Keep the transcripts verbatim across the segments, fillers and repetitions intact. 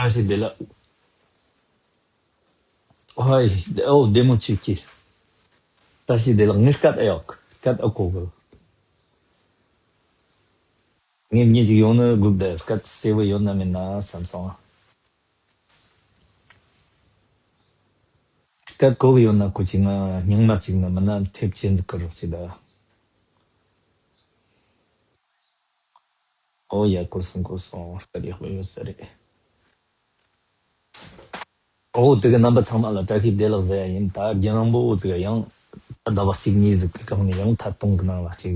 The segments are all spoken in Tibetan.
བཀྲ་ཤིས་བདེ་ལེགས། ཨོ་ཧའི། ཨོ་བདེ་མོ་བྱེད་ཀྱི། བཀྲ་ཤིས་བདེ་ལེགས། ངས་སྐད་ཨེ་ཡོད། སྐད་ཨེ་གོ་གི། ངས་མྱི་ཞིག་ཡོང་ནི་སྒུག་བསྡད། སྐད་གསལ་བོ་ཡོད་ན་མེད་ན་བསམ་སོང་། སྐད་གོ་གི་ཡོད་ན་གོ་གི། ང་སྙིང་མ་གཅིག་ན་མིན་ན་ཐེབས་ཆེན་འདུག་གི་རོགས་བྱེད་ད། ཨོ་ཡ། གོ་སོང་གོ་སོང་། སྐད་ཡག་པོ་ཡོད་ས་རེད། ཨོ་དེ་གི་རྣམ་པ་ཚང་མ་ལ་བཀྲ་ཤིས་བདེ་ལེགས་ཟེར་ཡ་ཡིན། ད་རྒྱུན་རིང་པོ་ཟིག་ཡང་ཟླ་བ་གཅིག་གཉིས་ཟིག་གི་སྒང་ནས་ཡང་ཐད་གཏོང་གི་ནང་ལ་གཅིག་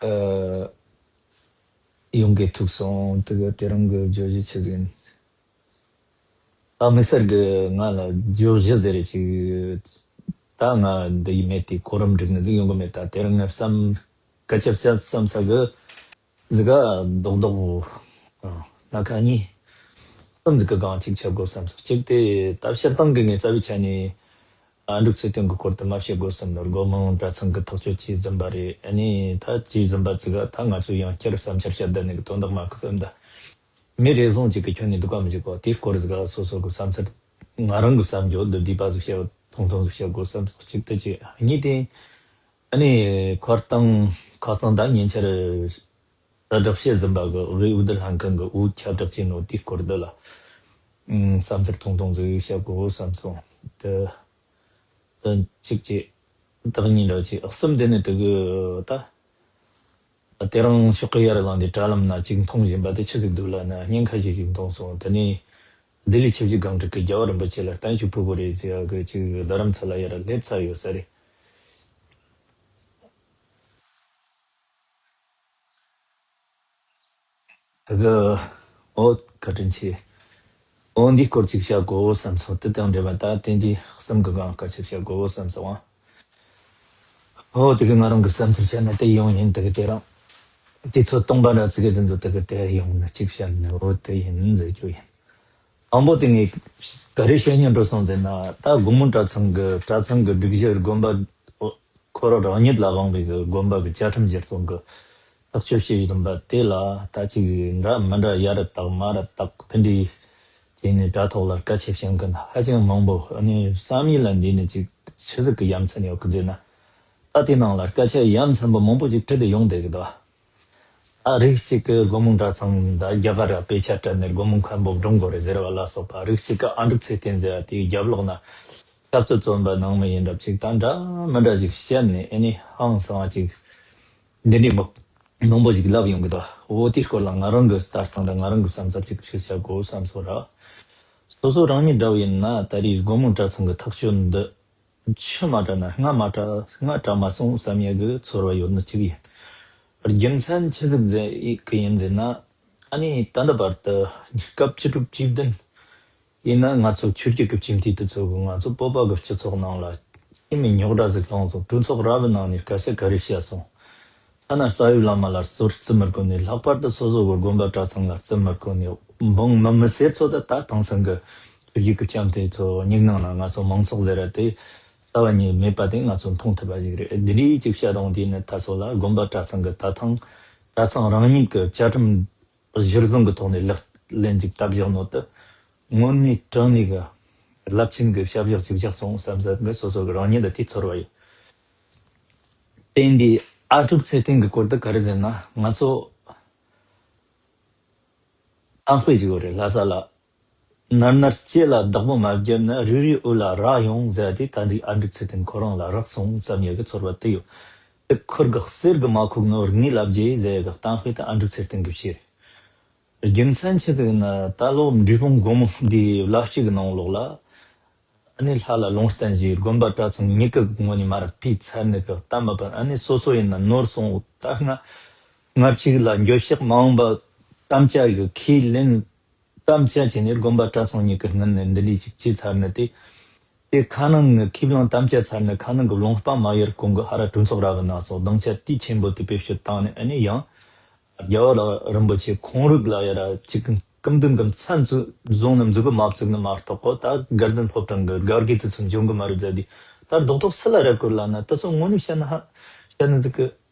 ཨ། ཡོང་གི་ཐུག་སོང་། དེ་གི་དེ་རིང་གི་བརྗོད་གཞི་ཆི་ཟིག་ཡིན། ད་དམིགས་བསལ་གི་ང་ལ་བརྗོད་གཞི་ཟེར་རེ་ཅིག་ད་ང་འདི་ཡི་མེད་དེ་གོ་རིམ་སྒྲིག་ནི་ཟིག་ཡོང་གི་མེད། ད་དེ་རིང་ངས་བསམ་སྐད་ཆ་བཤད་བསམ་ས་གི་ཟིག་ག་རྡོག་རྡོག་སྣ་ཁ་གཉིས་གསུམ་ཟིག་གི་སྒང་ཅིག་བཤད་དགོས་བསམ་སོང་། གཅིག་དེ་ད་སྤྱིར་བཏང་གི་ངས་རྩ་བའི་ཆ་ནས་ཨ་འབྲུག་ཚེ་བརྟན་གི་སྐོར་དུ་མ་བཤད་དགོས་བསམ་ནོ། སྒོ་མང་གྲྭ་ཚང་གི་ཐག་གཅོད་ཇི་བཟུམ་པ་རེད། ཨ་ནི་ད་ཇི་བཟུམ་པ་ཟིག་ག་ད་ང་ཚོས་ཡང་བསྐྱར་བསམ་འཆར་བཤད་བསྡད་ནི་གི་དོན་དག་མ་གི་བསམ་ད། མི་རེ་ཟུང་གཅིག་གི་ཁྱོན་ནས་འདུག་ག་མི་འཇུག་གོ། དེའི་སྐོར་ཟིག་ག་སོ་སོ་གི་བསམ་ཚུལ་ང་རང་གི་བསམ་རྒྱུ་འདི་བསྡུས་པ་ཟིག་བཤད། ཐུང་ཐུང་ཟིག་བཤད་དགོས་བསམ་སོང་། གཅིག་དེ་གཅིག་གཉིས་དེ་ཨ་ནི་ཁོར་ཏང་ཁ་སང་ད་ཉིན་ཆར་ད་སྒྲོག་བཤད་ཟིན་པ་གི་རེ་འུ་དུ་ལྷན་ཁང་གི་འུ་ཁྱབ་བསྒྲགས་བྱས་ནོ། དེའི་སྐོར་འདི་ལ་ཨུམ་བསམ་ཚུལ་ཐུང་ཐུང་ཟིག་བཤད་དགོས་བསམ་སོང་། དེ་དོན་གཅིག་གཅིག་བདག་ཉིད་འདྲ་གཅིག་གསུམ་དེ་ནི་དེ་གི་ད། དེ་རིང་ཤོག་ཁག་ཡར་ལངས་ཏེ་དྲ་ལམ་ན་ཅིག་མཐོང་བཞིན་པ་དེ་ཆི་ཟིག་འདུག་ལབ་ན་སྙིང་ཁ་ཤས་ཤིག་མཐོང་སོང་། དེ་ནས་ལྡི་ལི་ཆུ་བཞི་སྒང་དྲུག་གི་རྒྱལ་བ་རིན་པོ་ཆེ་ལ་བརྟན་བཞུགས་ཕུལ་དགོས་རེད་ཟེར་ཡག་གི་ཅིག་རྡ་རམ་ས་ལ་ཡར་སླེབས་ཚར་ཡོད་ས་རེད། དེ་གི་ཨོ་བཀའ་དྲིན་ཆེ། ཨོ་འདིའི་སྐོར་ཅིག་བཤད་དགོས་བསམ་སོང་། དེ་དང་འབྲེལ་བ་ད་དེ་འདྲའི་གསུམ་གི་སྒང་སྐད་ཆ་བཤད་དགོས་བསམ་སོང་ཨ། ཨོ་དེ་གི་ང་རང་གི་བསམ་ཚུལ་བཤད་ན་དེ་ཡོང་ཡིན། དེ་གི་དེ་རང་དུས་ཚོད་སྟོང་པ་འདྲ་ཙི་གེ་ཟིན་འདུག་དེ་གི་དེ་ཡོང་ན་གཅིག་བཤད་ན་ཨོ་དེ་ཡིན་ཟེར་རྒྱུ་ཡིན། དང་པོ་དེ་ངས་ག་རེ་བཤད་སྙིང་འདོད་སོང་ཟེར་ན། ད་དགོན་པ་གྲྭ་ཚང་གི་གྲྭ་ཚང་གི་སྒྲིག་གཞི་དགོན་པ་ཁོ་རང་རང་ཉིད་ལ་དབང་བའི་གི་དགོན་པ་གི་བཅའ་ཁྲིམས་གཞིར་བཟུང་གི་ཐག་གཅོད་བྱེད་བཞིན་པ་དེ་ལ་ད་ཅིག་འདྲ་མི་འདྲ་ཡ་རུ་དག་མ་རུ་དག་དེ་འདྲའི་བྱས་ནས་དྲ་ཐོག་ལ་སྐད་ཆ་བཤད་མཁན་ཧ་ཅང་མང་པོ། ཨ་ནི་བསམ་ཡུལ་ལ་འདི་ནི་ཅིག་ཆི་ཟིག་གི་ཡ་མཚན་ཡོད་གི་ཟེར་ན། ད་དེ་ནང་ལ་སྐད་ཆ་ཡ་མཚན་པོ་མང་པོ་ཅིག་དྲི་དེ་ཡོང་བསྡད་གི་འདུག་ཨ་རིགས་གཅིག་གི་སྒོ་མང་གྲྭ་ཚང་ད་རྒྱ་གར་ར་དཔེ་ཆ་སྤྲད་ནས་སྒོ་མང་མཁན་པོ་སྒྲུང་དགོས་རེད་ཟེར་བ་ལ་སོགས་པ། རིགས་གཅིག་གི་ཨ་འབྲུག་ཚེ་བརྟན་ཟེར་བ་དེའི་རྒྱབ་ལོགས་ན་ཆབ་སྲིད་བཙོན་པ་ནང་མི་ཡིན་འདྲ་ཅིག་ད་འདྲ་མི་འདྲ་ཅིག་བཤད་ནས། ཨ་ནི་ཧང་སང་བ་ཅིག་འདི་འདྲའི་མི་མང་པོ་ཞིག་ལབ་ཡོང་གི་འདུག་འོ་དེའི་སྐོར་ལ་ང་རང་གི་ལྟ་སྟངས་དང་ང་རང་གི་བསམ་ཚུལ་ཅིག་ཞིག་བཤད་དགོས་བསམ་སོང་ར། སོ་སོ་རང་ཉིད་འདྲ་བོ་ཡིན་ན་ད་རེས་སྒོ་མང་གྲྭ་ཚང་གི་ཐག་གཅོད་འདི་ཆུ་མ་དྲག་ན་རྔ་མ་དྲག་རྔ་དྲག་མ་སོང་བསམ་ཡས་གི་ཚོར་བ་ཡོད་ནི་གཅིག་ཡིན། རྒྱུ་མཚན་ཆི་ཟིག་ཟེར་གི་ཡིན་ཟེར་ན། ཨ་ནི་ད་ལྟ་བར་དུ་སྐབས་བཅུ་དྲུག་བཅུ་བདུན་ཡིན་ན་ང་ཚོ་ཆོས་བརྒྱུད་ཀྱི་སྤྱི་འཐུས་དེ་ཚོ་གིས་ང་ཚོ་བོད་པ་གི་སྤྱི་ཚོགས་ནང་ལ་ཁྱིམ་མི་རྙོག་དྲ་ཟིག་སློང་སོང་། གྲོས་ཚོགས་ར་བའི་ནང་ནས་སྐད་ཆ་ག་རེ་བཤད་སོང་། ཐ་ན་རྩ་བའི་བླ་མ་ལ་ཚུར་བརྩི་མི་དགོས་ནས། ལྷག་པར་དུ་སོ་སོ་གི་དགོན་པ་གྲྭ་ཚང་ལ་བརྩི་མི་དགོས་ནས། འབངས་མི་མི་སེར་ཚོ་ད་ད་དེང་སང་གི་ཆོས་བརྒྱུད་ཀྱི་བྱམས་བརྩེ་ཚོ་སྙིང་ནང་ན་ང་ཚོ་མང་ཚོགས་ཟེར་ར་དེ་རྩ་བ་ཉིད་མེད་པ་དེ་ང་ཚོ་མཐོང་ཐུབ་པ་ཞིག་རེད། འདི་འདྲའི་ཅིག་བཤད་སྟངས་དེ་ནི་ད་སོ་ལ་དགོན་པ་གྲྭ་ཚང་གི་ད་ཐེངས་གྲྭ་ཚང་རང་ཉིད་ཀྱི་བཅའ་ཁྲིམས་གཞིར་བཟུང་གི་ཐོག་ནས་ལག་ལེན་ཅིག་བསྟར་བཞག་ནོ་དེ་དངོས་གནས་དྲང་གནས་ཀྱི་རླབས་ཆེན་གྱི་བྱ་བཞག་ཅིག་བཞག་སོང་བསམ་ས་གི་སོ་སོ་གི་རང་ཉིད་ལ་དེ་ཚོར་བ་ཡོད། དེ་འདི་ཨ་འབྲུག་ཚེ་བརྟན་གྱི་སྐོར་དུ་ག་རེ་ཟེར་ན། ང་ཚོ་གཏམ་དཔེ་ཅིག་ཡོད་རེད། ལྷ་ས་ལ་ནར་ནར་ལྕེ་ལ་བདག་པོ་མ་བརྒྱབ་ན་རུལ་རུལ་འོད་ལ་རག་ཡོང་ཟེར་དེ་ད་འདི་ཨ་འབྲུག་ཚེ་བརྟན་ཁོ་རང་ལ་རག་སོང་བསམ་ཡས་ཀྱི་ཚོར་བ་དེ་ཡོད། དེ་ཁུར་གི་གསེར་གི་མ་ཁུག་ནོ་རིག་གནས་ལ་བརྗེ་ཟེར་ཡས་ཀྱི་གཏམ་དཔེ་དེ་ཨ་འབྲུག་ཚེ་བརྟན་གྱི་བཤད་རེད། རྒྱུ་མཚན་ཆི་ཟིག་ན། ད་ལོ་འབྲས་སྤུངས་སྒོ་མོ་འདིའི་བླ་སྤྱི་གི་ནང་ལོགས་ལ་ཨ་ནི་ལྷ་ལ་ལུང་བསྟན་བཞེས། དགོན་པ་གྲྭ་ཚང་ཉིད་ཀྱི་ངོས་ནས་མར་ཕུད་ཚར་ནས་གི་བལྟམས་པ་པར། ཨ་ནི་སོ་སོ་ཡིན་ན་ནོར་སོང་། ད་སྔ་སྔ་ཕྱི་ལ་འགྱོད་བཤགས་མ་འོངས་པ་དམ་བཅའ་གི་ཁས་ལེན། དམ་བཅའ་བྱས་ནས་དགོན་པ་གྲྭ་ཚང་ཉིད་ཀྱི་སྔུན་ནས་འདི་འདྲའི་ཅིག་བྱས་ཚར་ནས། དེ་དེ་ཁ་ནང་གི་ཁས་བླངས་དམ་བཅའ་ཚར་ནས་ཁ་ནང་གི་ལུང་པ་མ་ཡོར་གོང་གི་ཧ་ར་གྲོས་ཚོགས་ར་བའི་ནང་སོགས་སྡིངས་ཆ་དུས་ཆེན་པོ་དེ་བེད་སྤྱོད་བཏང་ནས། ཨ་ནི་ཡང་རྒྱལ་བ་རིན་པོ་ཆེ་ཁོང་རིགས་ལ་ཡ་ར་ཅིག་སྐུ་མདུན་གྱི་མཚན་ཚུ་བཟུང་ནས་མཛུབ་གུ་མ་བཙུགས་ནས་མ་གཏོགས་གོ། ད་དགའ་ལྡན་ཕོ་བྲང་གི་དགའ་དགེ་དེ་ཚོ་འཇོན་གི་མ་རེད་ཟེར་དུས། ད་རྡོག་རྡོག་སུ་ལ་རེ་བསྐུར་ལ་ན། དེ་ཚོ་དངོས་གནས་བཤད་ན་ཧ་བཤད་ན་ཟིག་གི་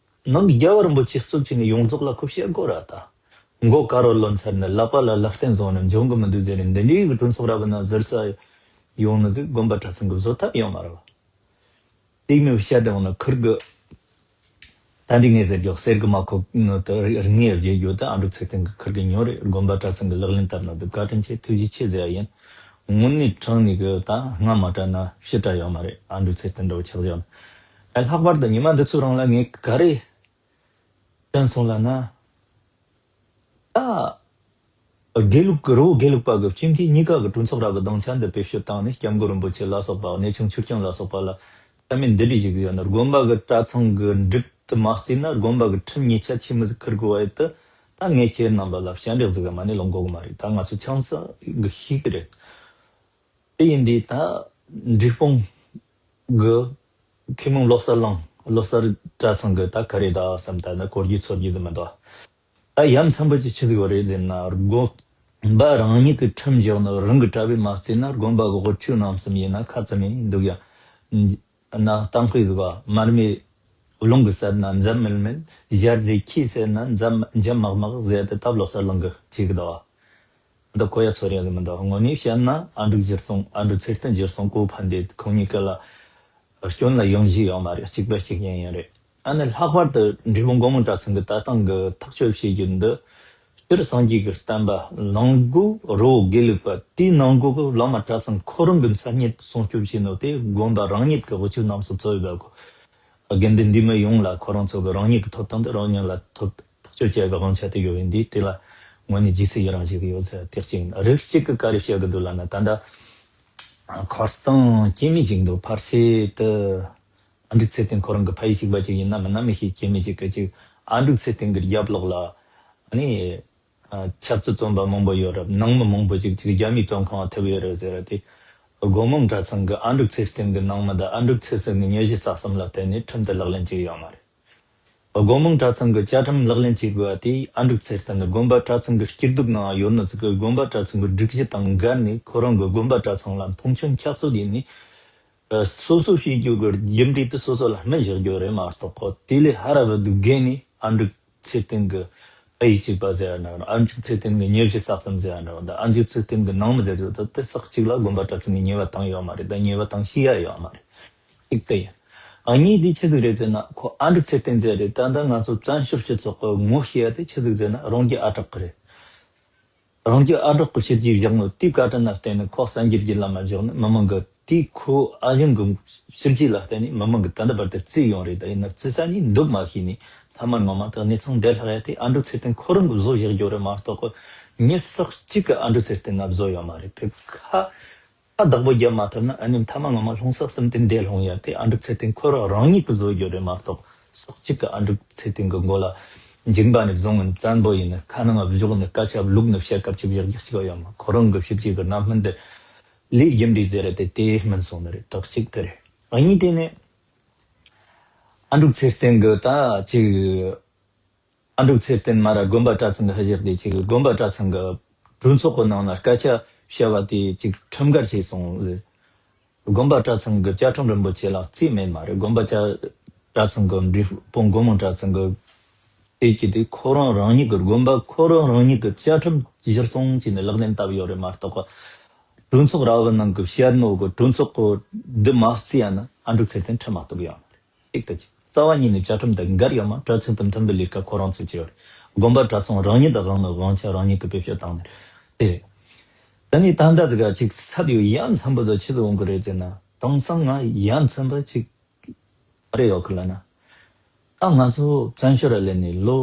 ནང་གི་རྒྱལ་བ་རིན་པོ་ཆེ་གཙོ་བྱས་ནས་ཡོངས་རྫོགས་ལ་ཁོ་བཤད་དགོས་ར་ད། མགོ་དཀར་བོ་ལོན་ཚར་ནས་ལག་པ་ལ་ལག་རྟེན་བཟུང་ནས་འཇོན་གི་མི་འདུག་ཟེར་ནས་འདི་འདྲའི་གི་གྲོས་ཚོགས་ར་བ་ན་ཟུར་ཙག་ཡོང་ནི་ཟིག་དགོན་པ་གྲྭ་ཚང་གི་བཟོ་ཐབས་ཡོད་མ་རེད་བ། དེ་མི་བཤད་དེ་འོང་ན་ཁུར་གི། ད་འདི་ངས་ཟེར་རྒྱུ་གསེར་གི་མ་ཁོག་ནི་དུ་རིག་ངེས་བརྗེད་རྒྱུ་དུ་ཨ་འབྲུག་ཚེ་བརྟན་གི་ཁུར་གི་ཉོ་རེད། དགོན་པ་གྲྭ་ཚང་གི་ལག་ལེན་བསྟར་ན་དུ་བཀའ་དྲིན་ཆེ་ཐུགས་རྗེ་ཆེ་ཟེར་ཡ་ཡིན། དངོས་གནས་དྲང་ནས་གི་ད་སྔ་མ་དྲན་ན་ཕྱི་དྲན་ཡོད་མ་རེད། ཨ་འབྲུག་ཚེ་བརྟན་འདྲ་བོ་ཆགས་བཞག་ན། ཨ་ལྷག་པར་དུ་ཉི་མ་འདི་ཚོ་རིང་ལ་ངས་ག་རེ་དྲན་སོང་ལབ་ན། ད། དགེ་ལུགས་ཀྱི་རི་བོ་དགེ་ལུགས་པ་གི་སྤྱི་འཐུས་གཉིས་ཀ་གི་གྲོས་ཚོགས་ར་གི་སྡིངས་ཆ་འདི་བེད་སྤྱོད་བཏང་ནས་སྐྱབས་མགོན་རིན་པོ་ཆེ་ལ་སོགས་པ་གནས་ཆུང་ཆོས་སྐྱོང་ལ་སོགས་པ་ལ་རྩ་མེད་འདི་འདྲ་ཞིག་ཡོད་ན། དགོན་པ་གི་གྲྭ་ཚང་གི་འགྲིག་ཏུ་མ་བརྩིས་ན་དགོན་པ་གི་ཁྲིམས་ཉེས་ཆད་ཆེ་མི་ཟིག་ཁུར་དགོས་པ་ཡོད་དུ། ད་ངས་ཁྱེད་རྣམ་པ་ལ་ཞལ་འདེབས་ཟིག་ག་མ་ནས་ལོང་དགོས་གི་མ་རེད། ད་ང་ཚོ་ཆང་ས་གི་ཤིག་གི་རེད། དེ་ཡིན་དུས་ད་འབྲས་སྤུངས་གི་མཁས་མང་བློ་གསལ་གླིང་བློ་གསལ་གྲྭ་ཚང་གི་ད་ག་རེ་ད་བསམ་ད་ནི་གོ་རྒྱུ་ཚོར་རྒྱུ་ཟིག་མི་འདུག་ད་ཡ་མཚན་པོ་ཅིག་ཆི་ཟིག་ཡོད་རེད་ཟེར་ན། དགོན་པ་རང་ཉིད་ཀྱི་ཁྲིམས་བཞག་ནི་རང་གི་གྲྭ་བས་མ་བརྩིས་ན་དགོན་པ་གི་དབུ་ཁྲིད་རྣམ་གསུམ་ཡིན་ན་ཁ་ཙམ་ཡིན་འདུག་ཡ། ན་གཏམ་དཔེ་ཟིག་བ་མར་མེ་རླུང་གིས་བསད་ན་འཛམ་མིལ་མིལ། ཞལ་ཟས་ཁྱིས་བསད་ན་འཛམ་འཇམ་མག་མག་ཟེར་ཏེ་ད་བློ་གསལ་གླིང་གི་ཅིག་གི་ད་བ། འདི་གོ་ཡ་ཚོར་ཡ་ཟིག་མི་འདུག་དངོས་གནས་བཤད་ན་ཨ་འབྲུག་གཞིར་བཟུང་ཨ་འབྲུག་ཚེ་བརྟན་གཞིར་བཟུང་གོ་ཕན་བདེ་ཁོང་གཉིས་ཀ་ལ་སྐྱོན་ལ་ཡོང་གཞི་ཡོད་མ་རེད། གཅིག་པ་གཅིག་རྐྱང་ཡིན་རེད། ཨ་ནི་ལྷག་པར་དུ་འབྲས་སྤུངས་སྒོ་མང་གྲྭ་ཚང་གི་ད་ཐེངས་གི་ཐག་གཅོད་བྱེད་རྒྱུ་འདི། སྤྱིར་སངས་རྒྱས་ཀྱི་བསྟན་པ་ནང་སྒོ་རི་བོ་དགེ་ལུགས་པ་དེའི་ནང་སྒོ་གི་བླ་མ་གྲྭ་ཚང་ཁོ་རང་གི་མཚན་ཉིད་སྲུང་སྐྱོབ་བྱེད་ནོ་དེ་དགོན་པ་རང་ཉིད་ཀྱི་དབུ་ཁྲིད་རྣམ་གསུམ་གཙོས་པའི་དགོན་སྡེ་འདི་མི་ཡོངས་ལ་ཁོ་རང་ཚོ་གི་རང་ཉིད་ཀྱི་ཐོབ་ཐང་དེ་རང་ཉིད་ལ་ཐོབ་ཐག་གཅོད་བྱེད་པའི་དབང་ཆ་དེ་ཡོད་པས་འདི་དེ་ལ་དངོས་གནས་རྗེས་སུ་ཡི་རང་ཞིག་ཡོད་ཟེར་དེ་གཅིག་ཡིན། རིགས་གཅིག་གི་བཀའ་རེ་བཤད་གི་འདུག་ལབ་ན། ད་ལྟ་ཁར་སང་སྐྱེ་མི་གཅིག་འདུག་ཕལ་ཆེར་དུ་ཨ་འབྲུག་ཚེ་བརྟན་ཁོ་རང་གི་ཕ་ཡུལ་གཅིག་པ་གཅིག་ཡིན་ན་མིན་ན་མི་ཤེས། སྐྱེ་མི་གཅིག་གི་གཅིག་ཨ་འབྲུག་ཚེ་བརྟན་གི་རྒྱབ་ལོགས་ལ་ཨ་ནི་ཆབ་སྲིད་བཙོན་པ་མང་པོ་ཡོད་རབས། ནང་མི་མང་པོ་གཅིག་གཅིག་རྒྱ་མིའི་བཙོན་ཁང་ཐེབས་ཡོད་རེད་ཟེར་ར་དེ། སྒོ་མང་གྲྭ་ཚང་གི་ཨ་འབྲུག་ཚེ་བརྟན་གི་ནང་མི་དང་ཨ་འབྲུག་ཚེ་བརྟན་གི་ཉེ་གཞི་རྩ་གསུམ་ལ་བརྟེན་ནས་ཁྲིམས་དེ་ལག་ལེན་བྱས་ཡོད་མ་རེད། སྒོ་མང་གྲྭ་ཚང་གི་བཅའ་ཁྲིམས་ལག་ལེན་བྱེད་དགོས་པ་དེས་ཨ་འབྲུག་ཚེ་བརྟན་ནི་དགོན་པ་གྲྭ་ཚང་གི་སྐྱིད་སྡུག་ནང་ཡོད་ནི་ཚོ་གི་དགོན་པ་གྲྭ་ཚང་གི་སྒྲིག་གཞི་དང་འགལ་ནས་ཁོ་རང་གི་དགོན་པ་གྲྭ་ཚང་ལ་མཐོང་ཆུང་ཁྱབ་གསོད་ཡིན་ནི། སོ་སོ་བྱེད་རྒྱུ་གི་རྒྱུ་འབྲས་དེ་སོ་སོ་ལ་སྨན་བཞག་རྒྱུ་རེད་མ་གཏོགས་ཁོ་དེ་ལས་ཧ་ར་བ་དུ་རྒན་ནི་ཨ་འབྲུག་ཚེ་བརྟན་གི་ཨ་ཡིག་གཅིག་པ་ཟེར་ཡ་འདྲ་བ་དང་ཨ་འབྲུག་ཚེ་བརྟན་གི་ཉེ་གཞི་རྩ་གསུམ་ཟེར་ཡ་འདྲ་བ་དང་ཨ་འབྲུག་ཚེ་བརྟན་གི་ནང་མི་ཟེར་རྒྱུ་དེ་དེ་སག་གཅིག་ལ་དགོན་པ་གྲྭ་ཚང་གི་ཉེས་པ་བཏང་ཡོད་མ་རེད། ད་ཉེས་པ་བཏང་ཤེས་ཡ་ཡོད་མ་རེད། གཅིག་དེ་ཡིན། ཨ་གཉིས་དེ་ཆི་ཟིག་རེད་ཟེར་ན། ཁོ་ཨ་འབྲུག་ཚེ་བརྟན་ཟེར་རེད། ད་ལྟ་ང་ཚོ་བཙན་བྱོལ་སྤྱི་ཚོགས་ཀྱི་ངོ་ཤེས་ཡ་དེ་ཆི་ཟིག་ཟེར་ན་རང་རྒྱུད་ཨ་གྲགས་ཀྱི་རེད། རང་རྒྱུད་ཨ་གྲགས་ཀྱི་ཕྱི་རྒྱུད་བཞག་ནོ་དེའི་བཀའ་དྲིན་ལ་བརྟེན་ནས་ཁོ་གསར་འགྱུར་གྱི་ལམ་མ་བཞག་ནས་མི་མང་གི་དེའི་ཁོ་ཨ་གཞུང་གི་ཕྱི་རྒྱུད་ལ་བརྟེན་ནས་མི་མང་གི་ད་ལྟ་བར་དུ་བརྩིས་ཡོང་རེད། ད་ཡིན་ན་བརྩི་ས་ནི་འདུག་མ་ཤེས་ནས་ཐ་མ་ངོ་མ་དེ་གནས་ཚང་བདེ་ལྷག་ཡ་དེ་ཨ་འབྲུག་ཚེ་བརྟན་ཁོ་རང་གི་བཟོ་བཞག་རྒྱུ་རེད་མ་གཏོགས་མི་སག་གཅིག་གི་ཨ་འབྲུག་ཚེ་བརྟན་ན་བཟོ་ཡོད་མ་རེད། དེ་ཁ། ཁ་བདག་པོ་རྒྱབ་མ་ཐུབ་ན་ཨ་ནི་མཐའ་མ་ངོ་མ་ལྷུང་སག་གསུམ་དེ་འདས་ལྷུང་ཡ་དེ་ཨ་འབྲུག་ཚེ་བརྟན་ཁོ་རང་རང་ཉིད་ཀྱིས་བཟོ་རྒྱུ་རེད་མ་གཏོགས་སོག་གཅིག་གི་ཨ་འབྲུག་ཚེ་བརྟན་གྱི་མགོ་ལ་མཇིང་པ་ནས་བཟུང་ངམ་བཙན་པོ་ཡིན་ན་ཁ་ནང་བཞོག་ནས་སྐད་ཆ་བླུགས་ནས་བཤད་སྐབས་ཅིག་བཞག་རྒྱུ་གཅིག་ཡོད་མ། ཁོ་རང་གི་ཞིབ་ཅིག་གི་རྣམ་སྨིན་དེ་ལས་རྒྱུ་འབྲས་ཟེར་ར་དེ་དེ་སྨིན་སོང་ནི་རེད། དག་གཅིག་དེ་རེད། ཨ་གཉིས་དེ་ནས་ཨ་འབྲུག་ཚེ་བརྟན་གྱི་ད་ཅིག་ཨ་འབྲུག་ཚེ་བརྟན་མ་ར་དགོན་པ་གྲྭ་ཚང་གི་ཧི་བཞག་དེ་ཅིག་དགོན་པ་གྲྭ་ཚང་གི་གྲོས་ཚོགས་ཀྱི་ནང་ལ་སྐད་ཆ་བཤད་པ་དེ་ཅིག་ཁྲིམས་འགལ་བྱས་སོང་ཟེར། དགོན་པ་གྲྭ་ཚང་གི་བཅའ་ཁྲིམས་རིན་པོ་ཆེ་ལ་བརྩིས་མེད་མ་རེད། དགོན་པ་བཅའ་གྲྭ་ཚང་གི་འབྲས་སྤུངས་སྒོ་མང་གྲྭ་ཚང་གི་དེ་གྱི་དེ་ཁོ་རང་རང་ཉིད་ཀྱི་དགོན་པ་ཁོ་རང་རང་ཉིད་ཀྱི་བཅའ་ཁྲིམས་གཞིར་བཟུང་བྱས་ནས་ལག་ལེན་བསྟར་ཡོད་རེད་མ་གཏོགས་གྲོས་ཚོགས་ར་བ་ནང་གི་བཤད་ནོ་གི་གྲོས་ཚོགས་གི་འདི་མ་བརྩིས་ཡ་ན་ཨ་འབྲུག་ཚེ་བརྟན་ཁྲིམས་མ་གཏོགས་ཡོད་མ་རེད། གཅིག་དང་གཅིག་རྩ་བ་ཉིད་ནས་བཅའ་ཁྲིམས་དང་འགལ་ཡོད་མ། གྲྭ་ཚང་དང་མཐུན་པའི་ལས་ཀ་ཁོ་རང་ཚོས་བྱས་ཡོད་རེད། དགོན་པ་གྲྭ་ཚང་རང་ཉིད་དང་དབང་ནི་དབང་ཆ་རང་ཉིད་ཀྱིས་བེད་སྤྱོད་བཏང་ནས་དེ་རེད། ད་ནི་ད་ལྟ་ཟིག་ག་ཅིག་ཚབ་ཡོད་ཡ་མཚན་པོ་ཚོ་ཆི་ཟིག་འོང་གི་རེད་ཟེར་ན་དེང་སང་ང་ཡ་མཚན་པ་ཅིག་ཨ་རེ་ཡོད་གི་ལ་ན། ད་ང་ཚོ་བཙན་བྱོལ་ར་ལས་ནས་ལོ་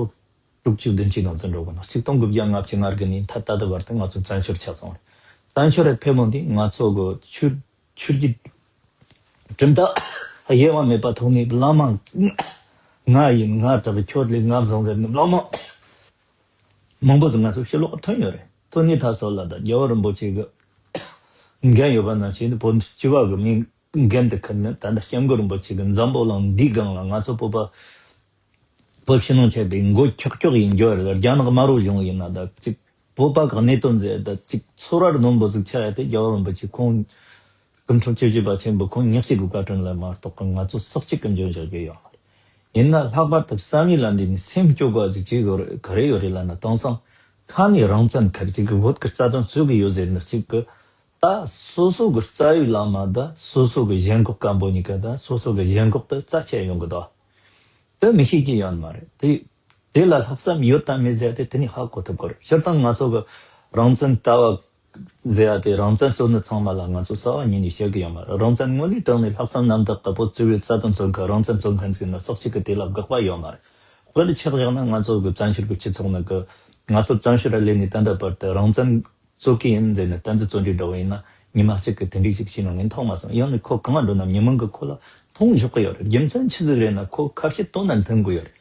དྲུག་ཅུ་བདུན་ཅུ་ནང་ཚུད་འགྲོ་གི་ན། ཆིག་སྟོང་དགུ་བརྒྱ་ལྔ་བཅུ་ང་དགུ་ནས་ད་ད་ལྟ་བར་དུ་ང་ཚོ་བཙན་བྱོལ་ཆགས་སོང་རེད། བཙན་བྱོལ་ར་ཕེབས་འོང་དུས་ང་ཚོ་གི་ཆོས་ཆོས་བརྒྱུད་གྲུབ་མཐའ་དབྱེ་བ་མེད་པ་ཐོག་ནས་བླ་མ་ང་ཡིན་ང་གྲགས་ཁྱོད་ལས་ང་བཟང་ཟེར་ནས་བླ་མ་མང་པོ་ཟིག་ང་ཚོ་ཕྱི་ལོགས་ཐོན་ཡོད་རེད། ཐོན་ནས་ད་སོགས་ལ་ད་རྒྱལ་བ་རིན་པོ་ཆེ་གི་འགན་ཡོད་པ་ནང་བཞིན་བོད་སྤྱི་བ་གི་མི་འགན་དུ་འཁུར་ནས་ད་ལྟ་སྐྱབས་མགོན་རིན་པོ་ཆེ་གི་འཛམ་བུ་གླིང་འདིའི་སྒང་ལ་ང་ཚོ་བོད་པ་བོད་ཕྱི་ནང་ཆགས་པའི་མགོ་འཁྱོག་འཁྱོག་ཡིན་རྒྱུ་རེད། རྒྱ་ནག་དམར་པོ་གཞུང་ཡིན་ན་ད་ཅིག་བོད་པ་གི་གནད་དོན་ཟེར་ད་ཅིག་ཚོར་བ་རྣོན་པོ་ཟིག་ཆགས་ཡ་དེ་རྒྱལ་བ་རིན་པོ་ཆེ་ཁོང་སྐུ་ཕྲེང་བཅུ་བཞི་པ་ཆེན་པོ་ཁོང་ཉག་གཅིག་གི་བཀའ་དྲིན་ལ་མ་གཏོགས་ང་ཚོ་སོག་གཅིག་གི་འཇོན་བཞག་གི་ཡོད་མ་རེད། ཡིན་ན་ལྷག་པར་དུ་བསམ་ཡུལ་ལ་འདི་ནས་སེམས་སྐྱོ་དགོས་ཟིག་ཅིག་ཡོད་རེད། ག་རེ་ཡོད་རེད་ལབ་ན། དེང་སང་ཁ་ནས་རང་བཙན་ཁར་ཅིག་གི་བོད་ཀྱི་རྩ་དོན་རྩོད་གི་ཡོད་ཟེར་ནི་ཅིག་གི། ད་སོ་སོ་གི་རྩ་བའི་བླ་མ་དང་སོ་སོ་གི་ཞེན་ཁོག་སྐམ་པོ་གཉིས་ཀ་དང་སོ་སོ་གི་ཞེན་ཁོག་དེ་རྩ་ཆད་ཡོང་གི་འདུག་དེ་མི་ཤེས་ཀྱི་ཡོད་མ་རེད། དེ་དེ་ལ་ལྷག་བསམ་ཡོད་དམ་མེད་ཟེར་ཏེ་དེ་ནས་ཧ་གོ་ཐུབ་དགོས་རེད། སྤྱིར་བཏང་ང་ཚོ་གི་རང་བཙན་ལྟ་བ་ཟེར་ཡ་དེ། རང་བཙན་རྩོད་ནི་ཚང་མ་ལ་ང་ཚོ་རྩ་བ་ཉིད་ནས་བཤད་གི་ཡོད་མ་རེད། རང་བཙན་དངོས་གནས་དྲང་ནས་ལྷག་བསམ་རྣམ་དག་གི་བོད་སྤྱི་བའི་རྩ་དོན་རྩོད་མཁན། རང་བཙན་རྩོད་མཁན་ཟེར་ན་སོག་ཅིག་གི་དེ་ལ་དགག་པ་ཡོད་མ་རེད། དཔེར་ཆ་བཞག་ན་ང་ཚོ་གི་བཙན་བྱོལ་གི་སྤྱི་ཚོགས་ནང་གི། ང་ཚོ་བཙན་བྱོལ་ལ་སླེབས་ནས་ད་ལྟ་བར་དུ་རང་བཙན་རྩོད་ཀྱི་ཡིན་ཟེར་ནས་གཏན་ཚིགས་བརྩོན་འགྲུས་འདྲ་བོ་ཡིན་ན། ཉི་མ་གཅིག་གི་དེ་འདྲའི་ཞིག་བྱས་ནས་ངས་མཐོང་མ་སོང་། ཡང་ན་ཁོ་གང་འགྲོ་ན་མི་མང་གིས་ཁོ་ལ་མཐོང་འཇོག་གི་ཡོད་རེད། རྒྱུ་མཚན་ཆི་ཟིག་རེད་ན་ཁོ་ཁ་བཤད་དོན་དང་མཐུན་གི་ཡོད་རེད།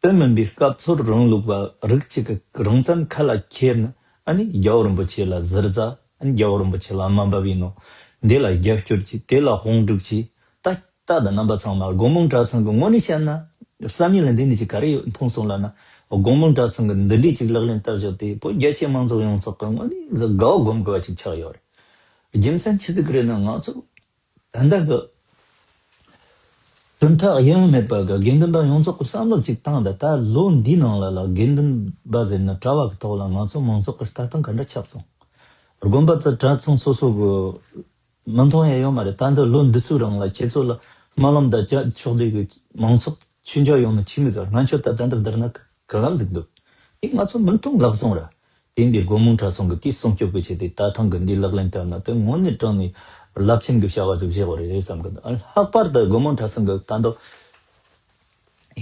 དེ་མིན་པའི་སྐབས་འཚོལ་རིང་ལུགས་པ་རིགས་གཅིག་གི་རང་བཙན་ཁ་ལ་འཁྱེར་ནས། ཨ་ནི་རྒྱལ་བ་རིན་པོ་ཆེ་ལ་ཟུར་ཟ། ཨ་ནི་རྒྱལ་བ་རིན་པོ་ཆེ་ལ་དམའ་འབེབས་ཡིན་ནོ། འདི་ལ་རྒྱབ་སྐྱོར་གྱིས། དེ་ལ་དཔུང་སྒྲིག་གྱིས། ད་ལྟ་དང་རྣམ་པ་ཚང་མ་སྒོ་མང་གྲྭ་ཚང་གི་ངོས་ནས་བཤད་ན། བསམ་ཡུལ་ལ་འདི་ནས་ཅིག་ག་རེ་ཡོད་མཐོང་སོང་ལབ་ན། སྒོ་མང་གྲྭ་ཚང་གི་འདི་འདྲའི་ཅིག་ལག་ལེན་བསྟར་བཞག་དེ་བོད་རྒྱ་ཆེ་མང་ཚོགས་ཡོངས་རྫོགས་ཀྱི་ངོས་ནས་དགའ་བ་སྒོམ་དགོས་པ་ཅིག་ཆགས་ཡོད་རེད། རྒྱུ་མཚན་ཆི་ཟིག་རེད་ན། ང་ཚོ་ད་ལྟ་གི་གྲུབ་མཐའ་གཡེང་མེད་པ་གི་དགེ་འདུན་པ་ཡོངས་རྫོགས་ཀྱི་བསམ་བློ་ཅིག་བཏང་། ད་ད་ལོ་འདིའི་ནང་ལ་ལ་དགེ་འདུན་པ་ཟེར་ན་གྲྭ་བ་གི་ཐོག་ལ་ང་ཚོ་མང་ཚོགས་ཀྱི་ལྟ་སྟངས་ག་འདྲ་ཆགས་སོང་། དགོན་པ་དང་གྲྭ་ཚང་སོ་སོ་གི་མི་མཐོང་ཡ་ཡོད་མ་རེད། ད་འདི་ལོ་འདི་ཚོའི་རིང་ལ་ཁྱེད་ཚོ་ལ་སྨོན་ལམ་དང་བཅའ་ཆོག་ལས་ཀྱི་མང་ཚོགས་ཆོས་འབྱོར་ཡོང་ནི་ཆི་མི་ཟེར། སྔོན་ཆད་ད་ད་འདི་བསྡུར་ན་ག་གམ་ཟིག་འདུག་དེ་ང་ཚོ་མི་མཐོང་ལག་སོང་ར། དེ་འདི་སྒོ་མང་གྲྭ་ཚང་གི་དེའི་སྲུང་སྐྱོབ་ཀྱི་ཆེད་དུ་ད་ཐེངས་གི་འདི་ལག་ལེན་བསྟར་ན་དེ་དངོས་གནས་དྲང་ནས་རླབས་ཆེན་གྱི་བྱ་བ་ཟིག་བཞག་པ་རེད་བསམ་གི་འདུག་ལྷག་པར་དུ་སྒོ་མང་གྲྭ་ཚང་གི་ད་འདི་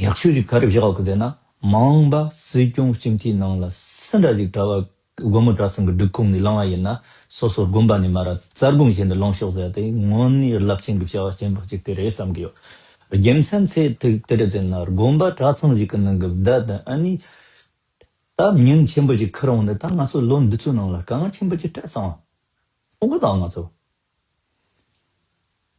ཡག་ཤོས་ཅིག་ག་རེ་བཞག་གི་ཟེར་ན། མ་འོངས་པ་སྲིད་སྐྱོང་སྤྱི་འཐུས་ནང་ལ་སུ་འདྲ་ཞིག་གྲྭ་བ་སྒོ་མོ་གྲྭ་ཚང་གི་སྒྲིག་ཁོངས་ནས་ལངས་པ་ཡིན་ན། སོ་སོ་དགོན་པ་ནས་མར་རྩ་དགོངས་བཞེས་ནས་ལངས་ཤོག་ཟེར་ཏེ། དངོས་གནས་རླབས་ཆེན་གྱི་བྱ་བ་ཆེན་པོ་གཅིག་དེ་རེད་བསམ་གི་ཡོད། རྒྱུ་མཚན་ཚེ་དེ་དེ་རེད་ཟེར་ན། དགོན་པ་གྲྭ་ཚང་ཞིག་གི་ནང་གི་བདག་དང་ཨ་ནི་ད་མྱིང་ཆེན་པོ་ཞིག་ཁུར་འོང་ནས། ད་ང་ཚོ་ལོ་འདི་ཚོའི་ནང་ལ་དཀའ་ངལ་ཆེན་པོ་ཅིག་འཕྲད་སོང་། ཁོང་གི་དང་ང་ཚོ།